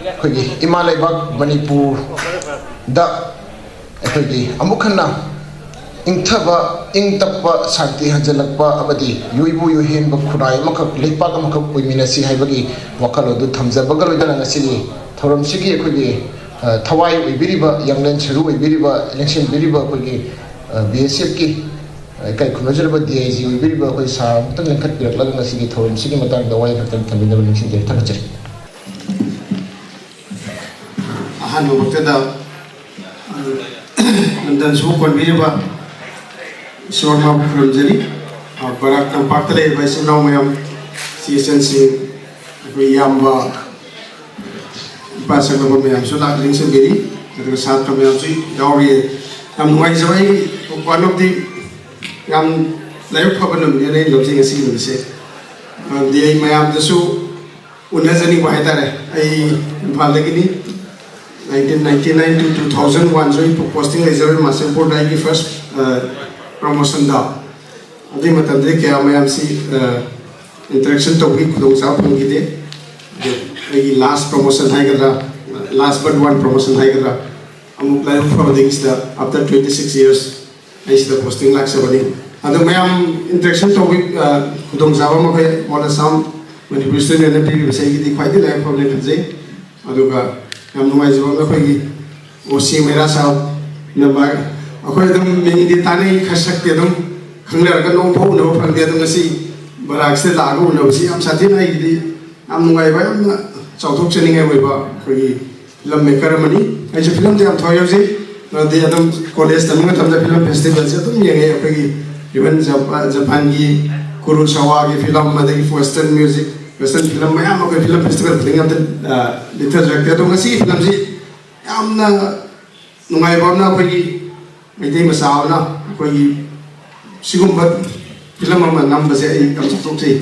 ꯑꯩꯈꯣꯏꯒꯤ ꯏꯃꯥ ꯂꯩꯕꯥꯛ ꯃꯅꯤꯄꯨꯔꯗ ꯑꯩꯈꯣꯏꯒꯤ ꯑꯃꯨꯛ ꯍꯟꯅ ꯏꯪꯊꯕ, ꯏꯪ ꯇꯞꯄ, ꯁꯥꯟꯇꯤ ꯍꯟꯖꯤꯜꯂꯛꯄ ꯑꯃꯗꯤ ꯌꯣꯏꯕꯨ ꯌꯣꯏꯍꯦꯟꯕ ꯈꯨꯟꯅꯥꯏ ꯑꯃꯈꯛ, ꯂꯩꯄꯥꯛ ꯑꯃꯈꯛ ꯑꯣꯏꯃꯤꯟꯅꯁꯤ ꯍꯥꯏꯕꯒꯤ ꯋꯥꯈꯜꯂꯣꯟꯗꯨ ꯊꯝꯖꯕꯒ ꯂꯣꯏꯅꯅ ꯉꯁꯤꯒꯤ ꯊꯧꯔꯝꯁꯤꯒꯤ ꯑꯩꯈꯣꯏꯒꯤ, ꯑ, ꯊꯋꯥꯏ ꯑꯣꯏꯕꯤꯔꯤꯕ, ꯌꯥꯡꯂꯦꯟ ꯁꯔꯨ ꯑꯣꯏꯕꯤꯔꯤꯕ, ꯂꯦꯡꯁꯤꯟꯕꯤꯔꯤꯕ ꯑꯩꯈꯣꯏꯒꯤ, ꯑ, ꯕꯤ ꯑꯦꯁ ꯑꯦꯐꯀꯤ ꯏꯀꯥꯏ ꯈꯨꯝꯅꯖꯔꯕ ꯗꯤ ꯑꯥꯏ ꯖꯤ ꯑꯣꯏꯕꯤꯔꯤꯕ ꯑꯩꯈꯣꯏ ꯁꯥꯔ ꯑꯃꯨꯛꯇꯪ ꯂꯦꯡꯈꯠꯄꯤꯔꯛꯂꯒ ꯉꯁꯤꯒꯤ ꯊꯧꯔꯝꯁꯤꯒꯤ ꯃꯇꯥꯡꯗ ꯋꯥꯍꯩ ꯈꯛꯇꯪ ꯊꯝꯕꯤꯅꯕ ꯅꯤꯡꯁꯤꯡꯖꯔꯤ꯫ ꯊꯥꯒꯠꯆꯔꯤ꯫ ꯑꯍꯥꯟꯕꯃꯛꯇꯗ, ꯑ, ꯂꯝꯗꯝꯁꯤꯕꯨ ꯀꯣꯟꯕꯤꯔꯤꯕ ꯏꯁꯣꯔ ꯃꯥꯕꯨ ꯈꯨꯔꯨꯝꯖꯔꯤ꯫ ꯑ, ꯕꯔꯥꯛ ꯇꯝꯄꯥꯛꯇ ꯂꯩꯔꯤꯕ ꯏꯆꯤꯟ ꯏꯅꯥꯎ ꯃꯌꯥꯝ, ꯏꯆꯦ ꯏꯆꯟꯁꯤꯡ, ꯑꯩꯈꯣꯏ ꯏꯌꯥꯝꯕ, ꯏꯄꯥ ꯁꯛꯅꯕ ꯃꯌꯥꯝꯁꯨ ꯂꯥꯛ-, ꯂꯦꯡꯁꯤꯟꯕꯤꯔꯤ, ꯑꯗꯨꯒ ꯁꯥꯇ꯭ꯔ ꯃꯌꯥꯝꯁꯨ ꯌꯥꯎꯔꯤ꯫ ꯌꯥꯝ ꯅꯨꯡꯉꯥꯏꯖꯕ, ꯑꯩ one of the ꯌꯥꯝ ꯂꯥꯏꯕꯛ ꯐꯕ ꯅꯨꯃꯤꯠꯅꯦꯅ ꯑꯩꯅ ꯂꯧꯖꯩ ꯉꯁꯤꯒꯤ ꯅꯨꯃꯤꯠꯁꯦ꯫ ꯃꯔꯝꯗꯤ ꯑꯩ ꯃꯌꯥꯝꯗꯁꯨ ꯎꯅꯖꯅꯤꯡꯕ ꯍꯥꯏꯇꯥꯔꯦ꯫ ꯑꯩ ꯏꯝꯐꯥꯜꯗꯒꯤꯅꯤ꯫ Nineteen ninety nine to two thousand one ꯁꯨ ꯑꯩ posting ꯂꯩꯖꯔꯣꯏ ꯃꯥꯁꯦꯝꯄꯨꯔꯗ ꯑꯩꯒꯤ first, ꯑ, promotion ꯗ꯫ ꯑꯗꯨꯒꯤ ꯃꯇꯝꯗꯗꯤ ꯀꯌꯥ ꯃꯌꯥꯝꯁꯤ, ꯑ, interaction ꯇꯧꯕꯒꯤ ꯈꯨꯗꯣꯡꯆꯥꯕ ꯐꯪꯈꯤꯗꯦ꯫ ꯑꯗꯣ ꯑꯩꯒꯤ last promotion ꯍꯥꯏꯒꯗ꯭ꯔꯥ, last but one promotion ꯍꯥꯏꯒꯗ꯭ꯔꯥ, ꯑꯃꯨꯛ ꯂꯥꯏꯕꯛ ꯐꯕꯗꯒꯤ ꯁꯤꯗ after twenty six years ꯑꯩ ꯁꯤꯗ posting ꯂꯥꯛꯆꯕꯅꯤ꯫ ꯑꯗꯣ ꯃꯌꯥꯝ interaction ꯇꯧꯕꯒꯤ, ꯑ, ꯈꯨꯗꯣꯡꯆꯥꯕ ꯑꯃ ꯑꯩꯈꯣꯏ All Assam Manipuri Student Union ꯅ ꯄꯤꯕꯤꯕꯁꯦ ꯑꯩꯒꯤꯗꯤ ꯈ꯭ꯋꯥꯏꯗꯒꯤ ꯂꯥꯏꯕꯛ ꯐꯕꯅꯦ ꯈꯟꯖꯩ꯫ ꯑꯗꯨꯒ ꯌꯥꯝ ꯅꯨꯡꯉꯥꯏꯖꯕ ꯑꯃꯅ ꯑꯩꯈꯣꯏꯒꯤ ꯑꯣ ꯁꯤ ꯃꯩꯔꯥ ꯁꯥꯍꯕꯅ ꯃꯥ-, ꯑꯩꯈꯣꯏ ꯑꯗꯨꯝ ꯃꯤꯡꯗꯤ ꯇꯥꯟꯅꯩ, ꯈꯔ ꯁꯛꯇꯤ ꯑꯗꯨꯝ ꯈꯪꯅꯔꯒ ꯅꯣꯡ ꯐꯥꯎ ꯎꯅꯕ ꯐꯪꯗꯦ꯫ ꯑꯗꯣ ꯉꯁꯤ ꯕꯔꯥꯛꯁꯤꯗ ꯂꯥꯛꯑꯒ ꯎꯅꯕꯁꯤ ꯌꯥꯝ ꯁꯥꯊꯤꯅ ꯑꯩꯒꯤꯗꯤ ꯌꯥꯝ ꯅꯨꯡꯉꯥꯏꯕ, ꯌꯥꯝꯅ ꯆꯥꯎꯊꯣꯛꯆꯅꯤꯡꯉꯥꯏ ꯑꯣꯏꯕ ꯑꯩꯈꯣꯏꯒꯤ film maker ꯑꯃꯅꯤ꯫ ꯑꯩꯁꯨ film ꯗ ꯌꯥꯝ ꯊꯋꯥꯏ ꯌꯥꯎꯖꯩ꯫ ꯑꯗꯨꯗꯤ ꯑꯗꯨꯝ college ꯇꯝꯕ ꯃꯇꯝꯗ film festival ꯁꯦ ꯑꯗꯨꯝ ꯌꯦꯡꯉꯦ꯫ ꯑꯩꯈꯣꯏꯒꯤ Even Jap- Japanꯒꯤ Kurosawaꯒꯤ film, ꯑꯗꯒꯤ Western music, Western film ꯃꯌꯥꯝ ꯑꯩꯈꯣꯏ film festival ꯈꯨꯗꯤꯡ ꯑꯝꯇ ꯂꯤꯊꯖꯔꯛꯇꯦ꯫ ꯑꯗꯣ ꯉꯁꯤꯒꯤ filmꯁꯤ ꯌꯥꯝꯅ ꯅꯨꯡꯉꯥꯏꯕ ꯑꯃꯅ, ꯑꯩꯈꯣꯏꯒꯤ ꯃꯩꯇꯩ ꯃꯆꯥ ꯑꯃꯅ ꯑꯩꯈꯣꯏꯒꯤ ꯁꯤꯒꯨꯝꯕ film ꯑꯃ ꯅꯝꯕꯁꯦ ꯑꯩ ꯌꯥꯝ ꯆꯥꯎꯊꯣꯛꯆꯩ꯫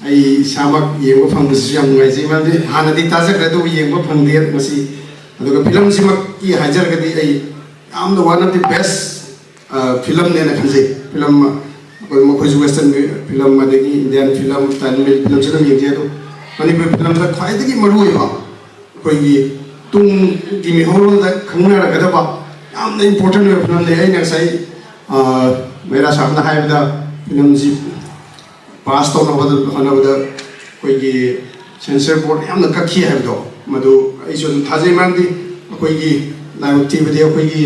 ꯑꯩ ꯏꯁꯥꯃꯛ ꯌꯦꯡꯕ ꯐꯪꯕꯁꯤꯁꯨ ꯌꯥꯝ ꯅꯨꯡꯉꯥꯏꯖꯩ, ꯃꯔꯝꯗꯤ ꯍꯥꯟꯅꯗꯤ ꯇꯥꯖꯈ꯭ꯔꯦ, ꯑꯗꯨꯕꯨ ꯌꯦꯡꯕ ꯐꯪꯗꯦ ꯉꯁꯤ꯫ ꯑꯗꯨꯒ filmꯁꯤꯃꯛꯀꯤ ꯍꯥꯏꯖꯔꯒꯗꯤ ꯑꯩ ꯌꯥꯝꯅ one of the best filmꯅꯦꯅ ꯈꯟꯖꯩ꯫ Film ꯑꯩꯈꯣꯏ ꯃꯈꯣꯏꯁꯨ Western film, ꯑꯗꯒꯤ Indian film, Tamil filmꯁꯨ ꯑꯗꯨꯝ ꯌꯦꯡꯖꯩ, ꯑꯗꯣ ꯃꯅꯤꯄꯨꯔꯤ filmꯗ ꯈ꯭ꯋꯥꯏꯗꯒꯤ ꯃꯔꯨꯑꯣꯏꯕ ꯑꯩꯈꯣꯏꯒꯤ ꯇꯨꯡꯒꯤ ꯃꯤꯍꯧꯔꯣꯜꯗ ꯈꯪꯅꯔꯒꯗꯕ ꯌꯥꯝꯅ important ꯑꯣꯏꯕ filmꯅꯤ꯫ ꯑꯩꯅ ꯉꯁꯥꯏ ꯃꯩꯔꯥ ꯁꯥꯕꯅ ꯍꯥꯏꯕꯗ filmꯁꯤ pass ꯇꯧꯅꯕ ꯍꯣꯠꯅꯕꯗ ꯑꯩꯈꯣꯏꯒꯤ censor board ꯌꯥꯝꯅ ꯀꯛꯈꯤ ꯍꯥꯏꯕꯗꯣ, ꯃꯗꯨ ꯑꯩꯁꯨ ꯑꯗꯨꯝ ꯊꯥꯖꯩ꯫ ꯃꯔꯝꯗꯤ ꯑꯩꯈꯣꯏꯒꯤ ꯂꯥꯏꯕꯛ ꯊꯤꯕꯗꯤ ꯑꯩꯈꯣꯏꯒꯤ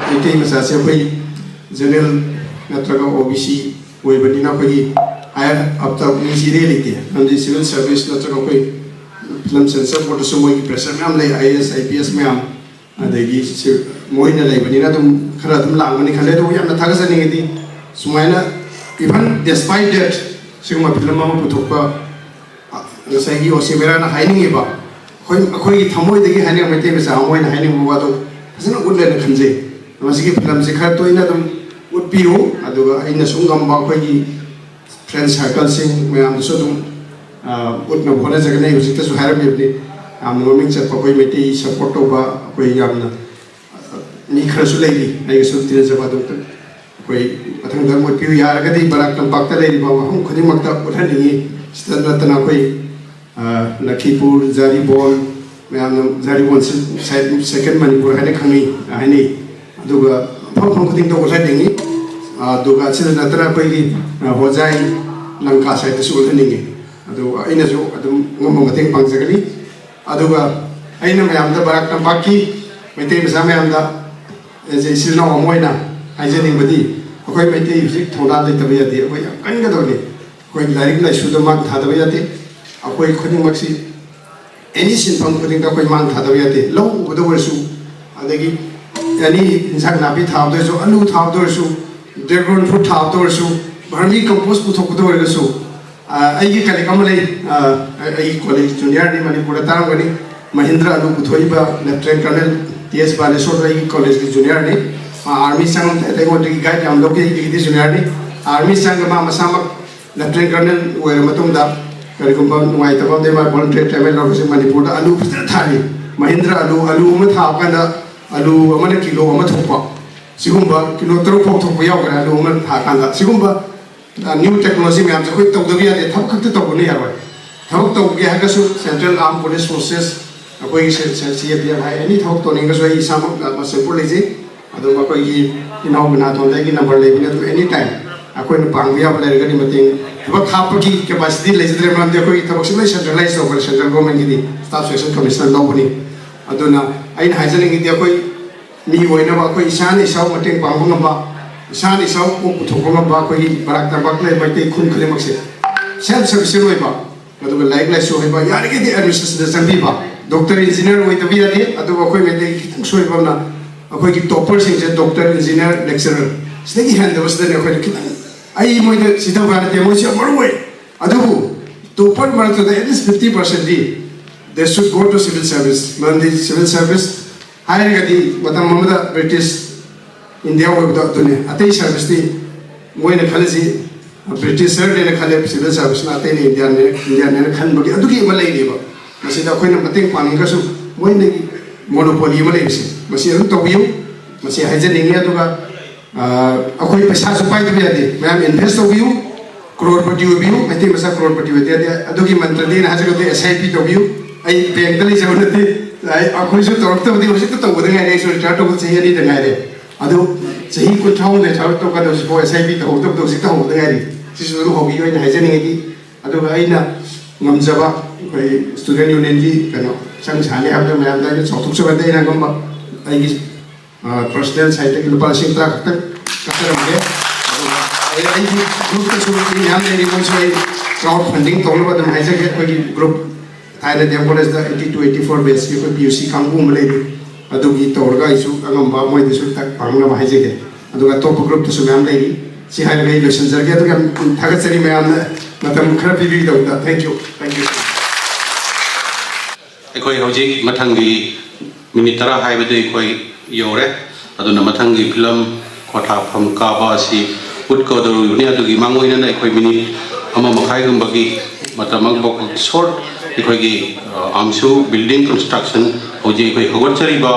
ꯃꯩꯇꯩ ꯃꯆꯥꯁꯦ ꯑꯩꯈꯣꯏ general ꯅꯠꯇ꯭ꯔꯒ OBC ꯑꯣꯏꯕꯅꯤꯅ ꯑꯩꯈꯣꯏꯒꯤ higher up ꯇ ꯃꯤꯁꯤ ꯏꯔꯩ ꯂꯩꯇꯦ꯫ ꯃꯔꯝꯗꯤ civil service ꯅꯠꯇ꯭ꯔꯒ ꯑꯩꯈꯣꯏ film censor boardꯇꯁꯨ ꯃꯣꯏꯒꯤ pressure ꯃꯌꯥꯝ ꯂꯩ, IAS, IPS ꯃꯌꯥꯝ, ꯑꯗꯒꯤ ꯁꯤ ꯃꯣꯏꯅ ꯂꯩꯕꯅꯤꯅ ꯑꯗꯨꯝ ꯈꯔ ꯑꯗꯨꯝ ꯂꯥꯡꯕꯅꯤ ꯈꯜꯂꯦ꯫ ꯑꯗꯨꯕꯨ ꯌꯥꯝꯅ ꯊꯥꯒꯠꯆꯅꯤꯡꯉꯤꯗꯤ ꯁꯨꯃꯥꯏꯅ even despite that ꯁꯤꯒꯨꯝꯕ film ꯑꯃ ꯄꯨꯊꯣꯛꯄ, ꯉꯁꯥꯏꯒꯤ ꯑꯣꯁꯦ ꯃꯩꯔꯥꯅ ꯍꯥꯏꯅꯤꯡꯉꯤꯕ, ꯑꯩꯈꯣꯏ ꯑꯩꯈꯣꯏꯒꯤ ꯊꯃꯣꯏꯗꯒꯤ ꯍꯥꯏꯅꯤꯡꯕ, ꯃꯩꯇꯩ ꯃꯆꯥ ꯑꯃ ꯑꯣꯏꯅ ꯍꯥꯏꯅꯤꯡꯕ ꯋꯥꯗꯣ ꯐꯖꯅ ꯎꯠꯂꯦꯅ ꯈꯟꯖꯩ꯫ ꯃꯁꯤꯒꯤ filmꯁꯤ ꯈꯔ ꯇꯣꯏꯅ ꯑꯗꯨꯝ ꯎꯠꯄꯤꯌꯨ, ꯑꯗꯨꯒ ꯑꯩꯅꯁꯨ ꯉꯝꯕ ꯑꯩꯈꯣꯏꯒꯤ friend circleꯁꯤꯡ ꯃꯌꯥꯝꯗꯁꯨ ꯑꯗꯨꯝ ꯎꯠꯅꯕ ꯍꯣꯠꯅꯖꯒꯅꯤ꯫ ꯑꯩ ꯍꯧꯖꯤꯛꯇꯁꯨ ꯍꯥꯏꯔꯝꯃꯤꯕꯅꯤ, ꯌꯥꯝꯅ ꯃꯃꯤꯡ ꯆꯠꯄ ꯑꯩꯈꯣꯏ ꯃꯩꯇꯩ support ꯇꯧꯕ ꯑꯩꯈꯣꯏ ꯌꯥꯝꯅ ꯃꯤ ꯈꯔꯁꯨ ꯂꯩꯔꯤ ꯑꯩꯒꯁꯨ ꯇꯤꯟꯅꯖꯕ꯫ ꯑꯗꯨ ꯑꯩꯈꯣꯏ ꯃꯊꯪꯗ ꯃꯣꯏ ꯄꯤꯌꯨ ꯌꯥꯔꯒꯗꯤ ꯕꯔꯥꯛ ꯇꯝꯄꯥꯛꯇ ꯂꯩꯔꯤꯕ ꯃꯐꯝ ꯈꯨꯗꯤꯡꯃꯛꯇ ꯎꯠꯍꯟꯅꯤꯡꯉꯤ꯫ ꯁꯤꯗ ꯅꯠꯇꯅ ꯑꯩꯈꯣꯏ ꯂꯈꯤꯄꯨꯔ, ꯖꯥꯔꯤꯕꯣꯟ, ꯃꯌꯥꯝꯅ ꯖꯥꯔꯤꯕꯣꯟꯁꯤ second ꯃꯅꯤꯄꯨꯔ ꯍꯥꯏꯅ ꯈꯪꯅꯩ, ꯍꯥꯏꯅꯩ꯫ ꯑꯗꯨꯒ ꯃꯐꯝ ꯃꯐꯝ ꯈꯨꯗꯤꯡꯗ ꯎꯠꯍꯟꯅꯤꯡꯉꯤ꯫ ꯑꯗꯨꯒ ꯑꯁꯤꯗ ꯅꯠꯇꯅ ꯑꯩꯈꯣꯏꯒꯤ ꯍꯣꯖꯥꯏ, ꯂꯪꯀꯥ side ꯇꯁꯨ ꯎꯠꯍꯟꯅꯤꯡꯉꯤ꯫ ꯑꯗꯨ ꯑꯩꯅꯁꯨ ꯑꯗꯨꯝ ꯉꯝꯕ ꯃꯇꯦꯡ ꯄꯥꯡꯖꯒꯅꯤ꯫ ꯑꯗꯨꯒ ꯑꯩꯅ ꯃꯌꯥꯝꯗ ꯕꯔꯥꯛ ꯇꯝꯄꯥꯛꯀꯤ ꯃꯩꯇꯩ ꯃꯆꯥ ꯃꯌꯥꯝꯗ, as a ꯏꯆꯤꯜ ꯏꯅꯥꯎ ꯑꯃ ꯑꯣꯏꯅ ꯍꯥꯏꯖꯅꯤꯡꯕꯗꯤ, ꯑꯩꯈꯣꯏ ꯃꯩꯇꯩ ꯍꯧꯖꯤꯛ ꯊꯧꯅꯥ ꯂꯩꯇꯕ ꯌꯥꯗꯦ꯫ ꯑꯩꯈꯣꯏ ꯌꯥꯝ ꯀꯟꯒꯗꯕꯅꯤ꯫ ꯑꯩꯈꯣꯏ ꯂꯥꯏꯔꯤꯛ ꯂꯥꯏꯁꯨꯗ ꯃꯥꯡ ꯊꯥꯗꯕ ꯌꯥꯗꯦ꯫ ꯑꯩꯈꯣꯏ ꯈꯨꯗꯤꯡꯃꯛꯁꯤ any ꯁꯤꯟꯐꯝ ꯈꯨꯗꯤꯡꯗ ꯑꯩꯈꯣꯏ ꯃꯥꯡ ꯊꯥꯗꯕ ꯌꯥꯗꯦ꯫ ꯂꯧ ꯎꯕꯗ ꯑꯣꯏꯔꯁꯨ, ꯑꯗꯒꯤ any ꯏꯟꯁꯥꯡ ꯅꯥꯄꯤ ꯊꯥꯕꯗ ꯑꯣꯏꯔꯁꯨ, ꯑꯂꯨ ꯊꯥꯕꯗ ꯑꯣꯏꯔꯁꯨ, ꯗ꯭ꯔꯦꯒꯣꯟ ꯐ꯭ꯔꯨꯠ ꯊꯥꯕꯗ ꯑꯣꯏꯔꯁꯨ, ꯚꯔꯃꯤ ꯀꯝꯄꯣꯁ ꯄꯨꯊꯣꯛꯄꯗ ꯑꯣꯏꯔꯒꯁꯨ, ꯑ, ꯑꯩꯒꯤ ꯀꯂꯤꯛ ꯑꯃ ꯂꯩ꯫ ꯑ, ꯑꯩ ꯀꯣꯂꯦꯖ ꯖꯨꯅꯤꯌꯔꯅꯤ, ꯃꯅꯤꯄꯨꯔꯗ ꯇꯥꯔꯝꯒꯅꯤ꯫ ꯃꯍꯤꯟꯗ꯭ꯔ ꯑꯂꯨ ꯄꯨꯊꯣꯛꯏꯕ ꯂꯦꯐꯇꯤꯅꯦꯟ ꯀꯔꯅꯦꯜ ꯇꯤ ꯑꯦꯁ ꯕꯥꯂꯦꯁꯣꯔ ꯑꯩꯒꯤ ꯀꯣꯂꯦꯖꯀꯤ ꯖꯨꯅꯤꯌꯔꯅꯤ꯫ ꯃꯥ ꯑꯥꯔꯃꯤ ꯆꯪꯉꯝꯗꯥꯏꯗ ꯑꯩꯉꯣꯟꯗꯒꯤ ꯒꯥꯏꯗ ꯌꯥꯝ ꯂꯧꯈꯤ, ꯑꯩꯒꯤꯗꯤ ꯖꯨꯅꯤꯌꯔꯅꯤ꯫ ꯑꯥꯔꯃꯤ ꯆꯪꯉꯒ ꯃꯥ ꯃꯁꯥꯃꯛ ꯂꯦꯐꯇꯤꯅꯦꯟ ꯀꯔꯅꯦꯜ ꯑꯣꯏꯔ ꯃꯇꯨꯡꯗ ꯀꯔꯤꯒꯨꯝꯕ ꯅꯨꯡꯉꯥꯏꯇꯕ ꯑꯃꯗꯤ ꯃꯥ ꯚꯣꯂꯨꯟꯇꯤꯌꯔ ꯇꯥꯏꯃꯦꯟ ꯂꯧꯔꯒꯁꯨ ꯃꯅꯤꯄꯨꯔꯗ ꯑꯂꯨ ꯐꯖꯅ ꯊꯥꯔꯤ꯫ ꯃꯍꯤꯟꯗ꯭ꯔ ꯑꯂꯨ, ꯑꯂꯨ ꯑꯃ ꯊꯥꯕ ꯀꯥꯟꯗ ꯑꯂꯨ ꯑꯃꯅ ꯀꯤꯂꯣ ꯑꯃ ꯊꯣꯛꯄ, ꯁꯤꯒꯨꯝꯕ ꯀꯤꯂꯣ ꯇꯔꯨꯛ ꯐꯥꯎ ꯊꯣꯛꯄ ꯌꯥꯎꯈ꯭ꯔꯦ ꯑꯂꯨ ꯑꯃ ꯊꯥꯀꯥꯟꯗ꯫ ꯁꯤꯒꯨꯝꯕ ꯅ꯭ꯌꯨ ꯇꯦꯛꯅꯣꯂꯣꯖꯤ ꯃꯌꯥꯝꯁꯦ ꯑꯩꯈꯣꯏ ꯇꯧꯗꯕ ꯌꯥꯗꯦ, ꯊꯕꯛ ꯈꯛꯇ ꯇꯧꯕꯅ ꯌꯥꯔꯣꯏ꯫ ꯊꯕꯛ ꯇꯧꯒꯦ ꯍꯥꯏꯔꯒꯁꯨ ꯁꯦꯟꯇ꯭ꯔꯦꯜ ꯑꯥꯔꯝ ꯄꯨꯂꯤꯁ ꯐꯣꯔꯁꯦꯁ, ꯑꯩꯈꯣꯏꯒꯤ ꯁꯤ ꯑꯦ ꯄꯤ ꯑꯦꯐ ꯍꯥꯏ, ꯑꯦꯅꯤ ꯊꯕꯛ ꯇꯧꯅꯤꯡꯉꯁꯨ ꯑꯩ ꯏꯁꯥꯃꯛ ꯃꯅꯤꯄꯨꯔ ꯂꯩꯖꯩ꯫ ꯑꯗꯨꯝ ꯑꯩꯈꯣꯏꯒꯤ ꯏꯅꯥꯎ ꯃꯅꯥꯇꯣꯟꯗ ꯑꯩꯒꯤ ꯅꯝꯕꯔ ꯂꯩꯕꯅꯤ, ꯑꯗꯨꯝ ꯑꯦꯅꯤ ꯇꯥꯏꯝ ꯑꯩꯈꯣꯏꯅ ꯄꯥꯡꯕ ꯌꯥꯕ ꯂꯩꯔꯒꯗꯤ ꯃꯇꯦꯡ꯫ ꯊꯕꯛ ꯍꯥꯞꯄꯒꯤ ꯀꯦꯄꯥꯁꯤꯇꯤ ꯂꯩꯖꯗ꯭ꯔꯦ, ꯃꯔꯝꯗꯤ ꯑꯩꯈꯣꯏꯒꯤ ꯊꯕꯛꯁꯤ ꯂꯣꯏ ꯁꯦꯟꯇ꯭ꯔꯦꯂꯥꯏꯁ ꯇꯧꯈ꯭ꯔꯦ, ꯁꯦꯟꯇ꯭ꯔꯦꯜ ꯒꯣꯔꯃꯦꯟꯒꯤꯗꯤ ꯁ꯭ꯇꯥꯐ ꯁꯦꯂꯦꯛꯁꯟ ꯀꯃꯤꯁꯟꯅ ꯂꯧꯕꯅꯤ꯫ ꯑꯗꯨꯅ ꯑꯩꯅ ꯍꯥꯏꯖꯅꯤꯡꯉꯤꯗꯤ ꯑꯩꯈꯣꯏ ꯃꯤ ꯑꯣꯏꯅꯕ ꯑꯩꯈꯣꯏ ꯏꯁꯥꯅ ꯏꯁꯥꯕꯨ ꯃꯇꯦꯡ ꯄꯥꯡꯕ ꯉꯝꯕ, ꯏꯁꯥꯅ ꯏꯁꯥꯕꯨ ꯀꯣꯛ ꯄꯨꯊꯣꯛꯄ ꯉꯝꯕ ꯑꯩꯈꯣꯏꯒꯤ ꯃꯔꯛ ꯇꯝꯄꯥꯛ ꯂꯩ ꯃꯩꯇꯩ ꯈꯨꯟ ꯈꯨꯗꯤꯡꯃꯛꯁꯦ ꯁꯦꯜꯐ ꯁꯐꯤꯁꯤꯌꯦꯟ ꯑꯣꯏꯕ, ꯑꯗꯨꯒ ꯂꯥꯏꯔꯤꯛ ꯂꯥꯏꯁꯨ ꯍꯩꯕ, ꯌꯥꯔꯤꯈꯩꯗꯤ ꯑꯦꯗꯃꯤꯅꯤꯁꯇ꯭ꯔꯦꯁꯟꯗ ꯆꯪꯕꯤꯕ꯫ ꯗꯣꯛꯇꯔ, ꯏꯟꯖꯤꯅꯤꯌꯔ ꯑꯣꯏꯗꯕ ꯌꯥꯗꯦ, ꯑꯗꯨꯕꯨ ꯑꯩꯈꯣꯏ ꯃꯩꯇꯩꯒꯤ ꯈꯤꯇꯪ ꯁꯣꯏꯕ ꯑꯃꯅ ꯑꯩꯈꯣꯏꯒꯤ ꯇꯣꯞꯄꯔꯁꯤꯡꯁꯦ ꯗꯣꯛꯇꯔ, ꯏꯟꯖꯤꯅꯤꯌꯔ, ꯂꯦꯛꯆꯔꯔ, ꯁꯤꯗꯒꯤ ꯍꯦꯟꯗꯕꯁꯤꯗꯅꯦ ꯑꯩꯈꯣꯏꯅ ꯈꯤꯇꯪ, ꯑꯩ ꯃꯣꯏꯗ ꯁꯤꯊꯕ ꯅꯠꯇꯦ, ꯃꯣꯏꯁꯨ ꯌꯥꯝ ꯃꯔꯨ ꯑꯣꯏ꯫ ꯑꯗꯨꯕꯨ ꯇꯣꯞꯄꯔ ꯃꯔꯛꯇꯨꯗ at least fifty percent D they should go to civil service꯫ ꯃꯔꯝꯗꯤ ꯁꯤꯚꯤꯜ ꯁꯥꯔꯚꯤꯁ ꯍꯥꯏꯔꯒꯗꯤ ꯃꯇꯝ ꯑꯃꯗ ꯕ꯭ꯔꯤꯇꯤꯁ ꯏꯟꯗꯤꯌꯥ ꯑꯣꯏꯕꯗꯣ ꯑꯗꯨꯅꯦ꯫ ꯑꯇꯩ ꯁꯥꯔꯚꯤꯁꯇꯤ ꯃꯣꯏꯅ ꯈꯜꯂꯤꯁꯤ ꯕ꯭ꯔꯤꯇꯤꯁꯔꯅꯦꯅ ꯈꯜꯂꯦ, ꯁꯤꯚꯤꯜ ꯁꯥꯔꯚꯤꯁꯅ ꯑꯇꯩꯅ ꯏꯟꯗꯤꯌꯥꯟꯅꯦ, ꯏꯟꯗꯤꯌꯥꯟꯅꯦꯅ ꯈꯟꯕꯒꯤ ꯑꯗꯨꯒꯤ ꯑꯃ ꯂꯩꯔꯤꯕ꯫ ꯃꯁꯤꯗ ꯑꯩꯈꯣꯏꯅ ꯃꯇꯦꯡ ꯄꯥꯡꯅꯤꯡꯉꯒꯁꯨ ꯃꯣꯏꯅ ꯃꯣꯅꯣꯄꯣꯂꯤ ꯑꯃ ꯂꯩꯕꯁꯦ, ꯃꯁꯤ ꯑꯗꯨꯝ ꯇꯧꯕꯤꯌꯨ꯫ ꯃꯁꯤ ꯍꯥꯏꯖꯅꯤꯡꯉꯤ꯫ ꯑꯗꯨꯒ ꯑ, ꯑꯩꯈꯣꯏ ꯄꯩꯁꯥꯁꯨ ꯄꯥꯏꯗꯕ ꯌꯥꯗꯦ꯫ ꯃꯌꯥꯝ ꯏꯟꯚꯦꯁ ꯇꯧꯕꯤꯌꯨ, ꯀ꯭ꯔꯣꯔꯄꯇꯤ ꯑꯣꯏꯕꯤꯌꯨ꯫ ꯃꯩꯇꯩ ꯃꯆꯥ ꯀ꯭ꯔꯣꯔꯄꯇꯤ ꯑꯣꯏꯗ ꯌꯥꯗꯦ꯫ ꯑꯗꯨꯒꯤ ꯃꯟꯇ꯭ꯔꯗꯤ ꯑꯩꯅ ꯍꯥꯏꯖꯒꯗꯣꯏ ꯑꯦꯁ ꯑꯥꯏ ꯄꯤ ꯇꯧꯕꯤꯌꯨ꯫ ꯑꯩ ꯕꯦꯡꯛꯇ ꯂꯩꯖꯕ ꯅꯠꯇꯦ꯫ ꯑꯩ, ꯑꯩꯈꯣꯏꯁꯨ ꯇꯧꯔꯛꯇꯕꯗꯤ ꯍꯧꯖꯤꯛꯇ ꯇꯧꯕꯗ ꯉꯥꯏꯔꯦ꯫ ꯑꯩꯁꯨ ꯔꯤꯇꯥꯌꯔ ꯇꯧꯕ ꯆꯍꯤ ꯑꯅꯤꯗ ꯉꯥꯏꯔꯦ꯫ ꯑꯗꯨ ꯆꯍꯤ ꯀꯨꯟꯊ꯭ꯔꯥꯍꯨꯝꯗꯣꯏ ꯊꯕꯛ ꯇꯧꯀꯥꯟꯗ ꯍꯧꯖꯤꯛꯐꯥꯎ ꯑꯦꯁ ꯑꯥꯏ ꯄꯤ ꯇꯧꯍꯧꯗꯕꯗꯣ ꯍꯧꯖꯤꯛꯇ ꯍꯧꯕꯗ ꯉꯥꯏꯔꯤ꯫ ꯁꯤꯁꯨ ꯑꯗꯨꯝ ꯍꯧꯕꯤꯌꯨ ꯍꯥꯏꯅ ꯍꯥꯏꯖꯅꯤꯡꯉꯤ꯫ ꯑꯗꯨꯒ ꯑꯩꯅ ꯉꯝꯖꯕ ꯑꯩꯈꯣꯏ ꯁ꯭ꯇꯨꯗꯦꯟ ꯌꯨꯅꯤꯌꯟꯒꯤ ꯀꯩꯅꯣ ꯁꯪ ꯁꯥꯅꯤ ꯍꯥꯏꯕꯗ ꯃꯌꯥꯝꯗ ꯑꯩꯅ ꯆꯥꯎꯊꯣꯛꯆꯕꯗ ꯑꯩꯅ ꯑꯉꯝꯕ ꯑꯩꯒꯤ ꯄꯔꯁꯅꯦꯜ ꯁꯥꯏꯠꯇꯒꯤ ꯂꯨꯄꯥ ꯂꯤꯁꯤꯡ ꯇꯔꯥ ꯈꯛꯇꯪ ꯀꯠꯆꯔꯝꯒꯦ꯫ ꯑꯗꯨꯒ ꯑꯩ, ꯑꯩꯒꯤ ꯒ꯭ꯔꯨꯞꯇꯁꯨ ꯃꯤ ꯃꯌꯥꯝ ꯂꯩꯔꯤ, ꯃꯣꯏꯁꯨ ꯑꯩ ꯀ꯭ꯔꯥꯎꯗ ꯐꯟꯗꯤꯡ ꯇꯧꯅꯕ ꯑꯗꯨꯝ ꯍꯥꯏꯖꯒꯦ꯫ ꯑꯩꯈꯣꯏꯒꯤ ꯒ꯭ꯔꯨꯞ ꯊꯥꯏꯅ ꯗꯤ ꯑꯦꯝ ꯀꯣꯂꯦꯖꯇ eighty two eighty four batch ꯀꯤ ꯑꯩꯈꯣꯏ ꯄꯤ ꯌꯨ ꯁꯤ ꯀꯥꯡꯕꯨ ꯑꯃ ꯂꯩꯔꯤ, ꯑꯗꯨꯒꯤ ꯇꯧꯔꯒ ꯑꯩꯁꯨ ꯑꯉꯝꯕ ꯃꯣꯏꯗꯁꯨ ꯇꯛ ꯄꯥꯡꯅꯕ ꯍꯥꯏꯖꯒꯦ꯫ ꯑꯗꯨꯒ ꯑꯇꯣꯞꯄ ꯒ꯭ꯔꯨꯞꯇꯁꯨ ꯃꯌꯥꯝ ꯂꯩꯔꯤ꯫ ꯁꯤ ꯍꯥꯏꯔꯒ ꯑꯩ ꯂꯣꯏꯁꯤꯟꯖꯔꯒꯦ꯫ ꯑꯗꯨꯒ ꯌꯥꯝ ꯊꯥꯒꯠꯆꯔꯤ ꯃꯌꯥꯝꯅ ꯃꯇꯝ ꯈꯔ ꯄꯤꯕꯤꯒꯗꯧꯕꯗ꯫ Thank you, thank you꯫ ꯑꯩꯈꯣꯏ ꯍꯧꯖꯤꯛ ꯃꯊꯪꯒꯤ ꯃꯤꯅꯤꯠ ꯇꯔꯥ ꯍꯥꯏꯕꯗꯤ ꯑꯩꯈꯣꯏ ꯌꯧꯔꯦ꯫ ꯑꯗꯨꯅ ꯃꯊꯪꯒꯤ ꯐꯤꯂꯝ ꯈꯣꯊꯥꯐꯝ ꯀꯥꯕ ꯑꯁꯤ ꯎꯠꯀꯗꯧꯔꯤꯕꯅꯤ꯫ ꯑꯗꯨꯒꯤ ꯃꯥꯡꯑꯣꯏꯅꯅ ꯑꯩꯈꯣꯏ ꯃꯤꯅꯤꯠ ꯑꯃ ꯃꯈꯥꯏꯒꯨꯝꯕꯒꯤ ꯃꯇꯝ ꯑꯃꯈꯛ ꯁꯣꯔꯠ ꯑꯩꯈꯣꯏꯒꯤ ꯑ, ꯑꯝꯁꯨ ꯕꯤꯜꯗꯤꯡ ꯀꯟꯁꯇ꯭ꯔꯛꯁꯟ ꯍꯧꯖꯤꯛ ꯑꯩꯈꯣꯏ ꯍꯧꯒꯠꯆꯔꯤꯕ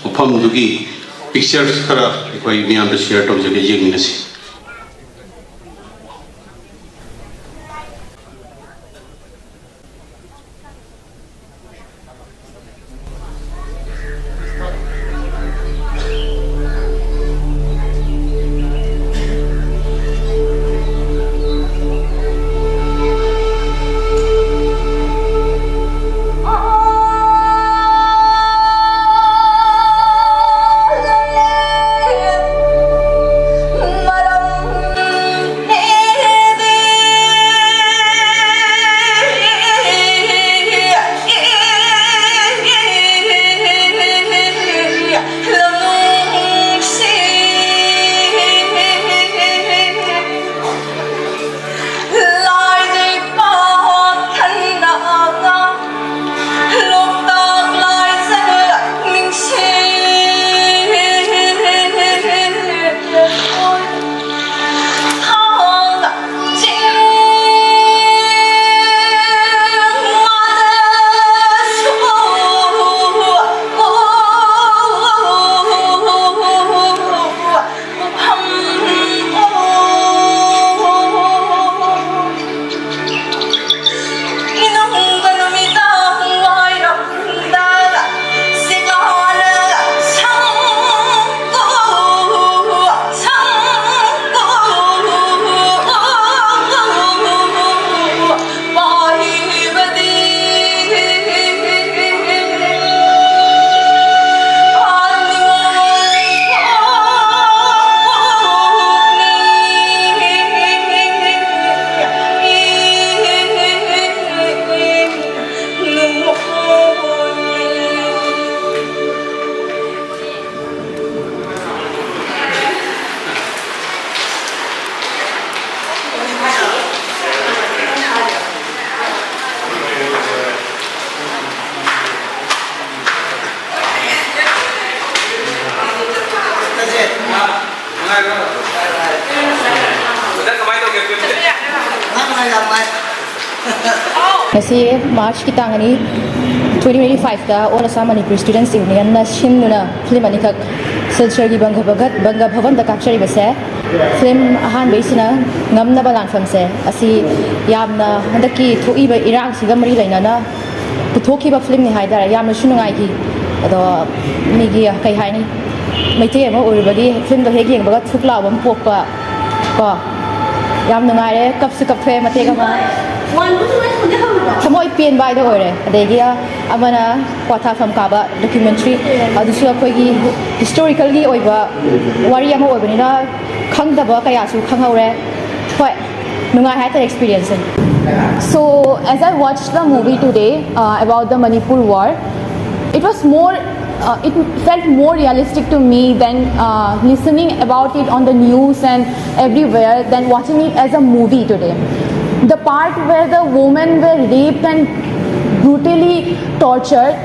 ꯃꯐꯝꯗꯨꯒꯤ ꯄꯤꯛꯆꯔꯁ ꯈꯔ ꯑꯩꯈꯣꯏ ꯃꯤꯌꯥꯝꯗ ꯁꯤꯌꯔ ꯇꯧꯖꯒꯦ, ꯌꯦꯡꯃꯤꯟꯅꯁꯤ꯫ ꯉꯁꯤ ꯃꯥꯔꯆꯀꯤ ꯇꯥꯡ ꯑꯅꯤ, twenty twenty five-ꯇ All Assam Manipuri Students Union-ꯅ ꯁꯤꯟꯗꯨꯅ ꯐꯤꯂꯝ ꯑꯅꯤꯈꯛ ꯁꯤꯜꯆꯔꯒꯤ ꯕꯪꯒ ꯚꯒꯠ, ꯕꯪꯒ ꯚꯕꯟꯗ ꯀꯥꯞꯆꯔꯤꯕꯁꯦ, ꯐꯤꯂꯝ ꯑꯍꯥꯟꯕꯩꯁꯤꯅ ꯉꯝꯅꯕ ꯂꯥꯟꯐꯝꯁꯦ, ꯑꯁꯤ ꯌꯥꯝꯅ ꯍꯟꯗꯛꯀꯤ ꯊꯣꯛꯏꯕ ꯏꯔꯥꯡꯁꯤꯒ ꯃꯔꯤ ꯂꯩꯅꯅ ꯄꯨꯊꯣꯛꯈꯤꯕ ꯐꯤꯂꯝꯅꯤ ꯍꯥꯏꯇꯥꯔꯦ꯫ ꯌꯥꯝꯅꯁꯨ ꯅꯨꯡꯉꯥꯏꯈꯤ꯫ ꯑꯗꯣ ꯃꯤꯒꯤ, ꯀꯩ ꯍꯥꯏꯅꯤ, ꯃꯩꯇꯩ ꯑꯃ ꯑꯣꯏꯔꯨꯕꯒꯤ ꯐꯤꯂꯝꯗꯣ ꯍꯦꯛ ꯌꯦꯡꯕꯒ ꯊꯨꯛ ꯂꯥꯎꯕ ꯑꯃ ꯄꯣꯛꯄ ꯀꯣ, ꯌꯥꯝ ꯅꯨꯡꯉꯥꯏꯔꯦ꯫ ꯀꯞꯁꯨ ꯀꯞꯊꯣꯛꯑꯦ ꯃꯇꯦꯛ ꯑꯃ꯫ ꯊꯃꯣꯏ ꯄꯦꯟꯕ ꯍꯥꯏꯗꯣ ꯑꯣꯏꯔꯦ꯫ ꯑꯗꯒꯤ ꯑꯃꯅ ꯀ꯭ꯋꯥꯊꯥꯐꯝ ꯀꯥꯕ documentary, ꯑꯗꯨꯁꯨ ꯑꯩꯈꯣꯏꯒꯤ historical-ꯒꯤ ꯑꯣꯏꯕ ꯋꯥꯔꯤ ꯑꯃ ꯑꯣꯏꯕꯅꯤꯅ ꯈꯪꯗꯕ ꯀꯌꯥꯁꯨ ꯈꯪꯍꯧꯔꯦ꯫ ꯍꯣꯏ, ꯅꯨꯡꯉꯥꯏ ꯍꯥꯏꯇꯥꯔꯦ experience-ꯁꯦ꯫ So, as I watched the movie today, uh, about the Manipur war, it was more, uh, it felt more realistic to me than, uh, listening about it on the news and everywhere, than watching it as a movie today. The part where the women were raped and brutally tortured,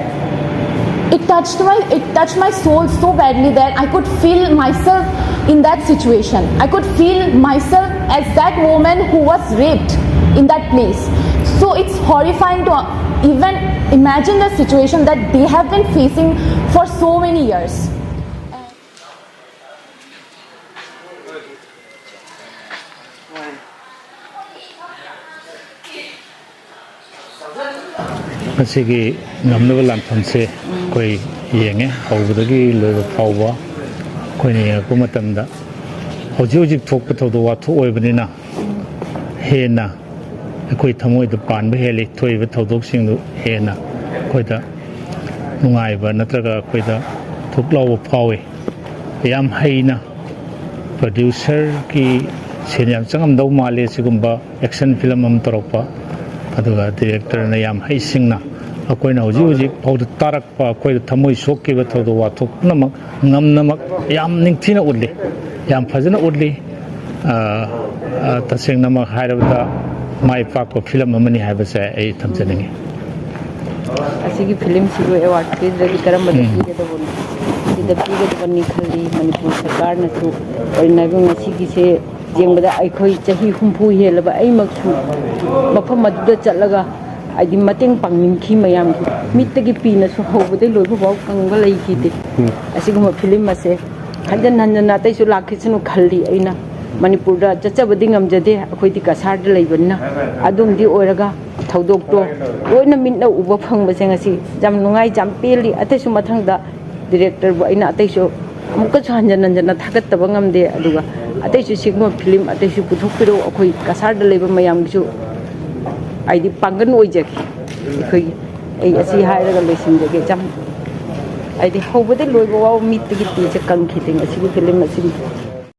it touched my, it touched my soul so badly that I could feel myself in that situation. I could feel myself as that woman who was raped in that place. So it's horrifying to even imagine the situation that they have been facing for so many years. ꯃꯁꯤꯒꯤ ꯉꯝꯅꯕ ꯂꯥꯟꯐꯝꯁꯦ ꯑꯩꯈꯣꯏ ꯌꯦꯡꯉꯦ꯫ ꯍꯧꯕꯗꯒꯤ ꯂꯣꯏꯕ ꯐꯥꯎꯕ ꯑꯩꯈꯣꯏꯅ ꯌꯦꯡꯉꯛꯄ ꯃꯇꯝꯗ, ꯍꯧꯖꯤꯛ ꯍꯧꯖꯤꯛ ꯊꯣꯛꯄ ꯊꯧꯗꯣꯛ ꯋꯥꯊꯣꯛ ꯑꯣꯏꯕꯅꯤꯅ, ꯍꯦꯟꯅ ꯑꯩꯈꯣꯏ ꯊꯃꯣꯏꯗ ꯄꯥꯟꯕ ꯍꯦꯜꯂꯤ꯫ ꯊꯣꯛꯏꯕ ꯊꯧꯗꯣꯛꯁꯤꯡꯗꯨ ꯍꯦꯟꯅ ꯑꯩꯈꯣꯏꯗ ꯅꯨꯡꯉꯥꯏꯕ ꯅꯠꯇ꯭ꯔꯒ ꯑꯩꯈꯣꯏꯗ ꯊꯨꯛ ꯂꯥꯎꯕ ꯐꯥꯎꯏ꯫ ꯌꯥꯝ ꯍꯩꯅ producer-ꯒꯤ ꯁꯦꯟ ꯌꯥꯝ ꯆꯪꯉꯝꯗꯧ ꯃꯥꯜꯂꯤ ꯁꯤꯒꯨꯝꯕ action film ꯑꯃ ꯇꯧꯔꯛꯄ꯫ ꯑꯗꯨꯒ director-ꯅ ꯌꯥꯝ ꯍꯩꯁꯤꯡꯅ ꯑꯩꯈꯣꯏꯅ ꯍꯧꯖꯤꯛ ꯍꯧꯖꯤꯛ ꯐꯥꯎꯗ ꯇꯥꯔꯛꯄ, ꯑꯩꯈꯣꯏꯗ ꯊꯃꯣꯏ ꯁꯣꯛꯈꯤꯕ ꯊꯧꯗꯣꯛ ꯋꯥꯊꯣꯛ ꯄꯨꯝꯅꯃꯛ ꯉꯝꯅꯃꯛ ꯌꯥꯝ ꯅꯤꯡꯊꯤꯅ ꯎꯠꯂꯤ, ꯌꯥꯝ ꯐꯖꯅ ꯎꯠꯂꯤ꯫ ꯑ, ꯑ, ꯇꯁꯦꯡꯅꯃꯛ ꯍꯥꯏꯔꯕꯗ, ꯃꯥꯏ ꯄꯥꯛꯄ film ꯑꯃꯅꯤ ꯍꯥꯏꯕꯁꯦ ꯑꯩ ꯊꯝꯖꯅꯤꯡꯉꯤ꯫ ꯑꯁꯤꯒꯤ ꯐꯤꯂꯝꯁꯤꯕꯨ ꯑꯦꯋꯥꯔꯗ ꯄꯤꯗ꯭ꯔꯗꯤ ꯀꯔꯝꯕꯗ ꯄꯤꯒꯗꯕꯅꯣ? ꯁꯤꯗ ꯄꯤꯒꯗꯕꯅꯤ ꯈꯜꯂꯤ꯫ ꯃꯅꯤꯄꯨꯔ ꯁꯔꯀꯥꯔꯅꯁꯨ ꯀꯔꯤꯅꯣ ꯍꯥꯏꯕ ꯉꯁꯤꯒꯤꯁꯦ ꯌꯦꯡꯕꯗ ꯑꯩꯈꯣꯏ ꯆꯍꯤ ꯍꯨꯝꯐꯨ ꯍꯦꯜꯂꯕ ꯑꯩꯃꯛꯁꯨ ꯃꯐꯝ ꯑꯗꯨꯗ ꯆꯠꯂꯒ ꯍꯥꯏꯗꯤ ꯃꯇꯦꯡ ꯄꯥꯡꯅꯤꯡꯈꯤ ꯃꯌꯥꯝꯒꯤ꯫ ꯃꯤꯠꯇꯒꯤ ꯄꯤꯅꯁꯨ ꯍꯧꯕꯗꯩ ꯂꯣꯏꯕ ꯐꯥꯎ ꯀꯪꯕ ꯂꯩꯈꯤꯗꯦ꯫ ꯑꯁꯤꯒꯨꯝꯕ ꯐꯤꯂꯝ ꯑꯁꯦ ꯍꯟꯖꯟ ꯍꯟꯖꯟꯅ ꯑꯇꯩꯁꯨ ꯂꯥꯛꯈꯤꯁꯅꯨ ꯈꯜꯂꯤ꯫ ꯑꯩꯅ ꯃꯅꯤꯄꯨꯔꯗ ꯆꯠꯆꯕꯗꯤ ꯉꯝꯖꯗꯦ, ꯑꯩꯈꯣꯏꯗꯤ ꯀꯁꯥꯔꯗ ꯂꯩꯕꯅꯤꯅ꯫ ꯑꯗꯨꯝꯗꯤ ꯑꯣꯏꯔꯒ ꯊꯧꯗꯣꯛꯇꯣ ꯂꯣꯏꯅ ꯃꯤꯠꯅ ꯎꯕ ꯐꯪꯕꯁꯦ ꯉꯁꯤ ꯌꯥꯝ ꯅꯨꯡꯉꯥꯏ, ꯌꯥꯝ ꯄꯦꯜꯂꯤ꯫ ꯑꯇꯩꯁꯨ ꯃꯊꯪꯗ ꯗꯤꯔꯦꯛꯇꯔꯕꯨ ꯑꯩꯅ ꯑꯇꯩꯁꯨ ꯑꯃꯨꯛꯀꯁꯨ ꯍꯟꯖꯟ ꯍꯟꯖꯟꯅ ꯊꯥꯒꯠꯇꯕ ꯉꯝꯗꯦ꯫ ꯑꯗꯨꯒ ꯑꯇꯩꯁꯨ ꯁꯤꯒꯨꯝꯕ ꯐꯤꯂꯝ ꯑꯇꯩꯁꯨ ꯄꯨꯊꯣꯛꯄꯤꯔꯛꯎ, ꯑꯩꯈꯣꯏ ꯀꯁꯥꯔꯗ ꯂꯩꯕ ꯃꯌꯥꯝꯒꯤꯁꯨ ꯍꯥꯏꯗꯤ ꯄꯥꯡꯒꯜ ꯑꯣꯏꯖꯒꯦ꯫ ꯑꯩꯈꯣꯏꯒꯤ ꯑꯩ ꯑꯁꯤ ꯍꯥꯏꯔꯒ ꯂꯣꯏꯁꯤꯟꯖꯒꯦ꯫ ꯌꯥꯝ ꯍꯥꯏꯗꯤ ꯍꯧꯕꯗꯩ ꯂꯣꯏꯕ ꯐꯥꯎ ꯃꯤꯠꯇꯒꯤ ꯄꯤꯁꯦ ꯀꯪꯈꯤꯗꯦ ꯉꯁꯤꯒꯤ ꯐꯤꯂꯝ ꯑꯁꯤꯒꯤ꯫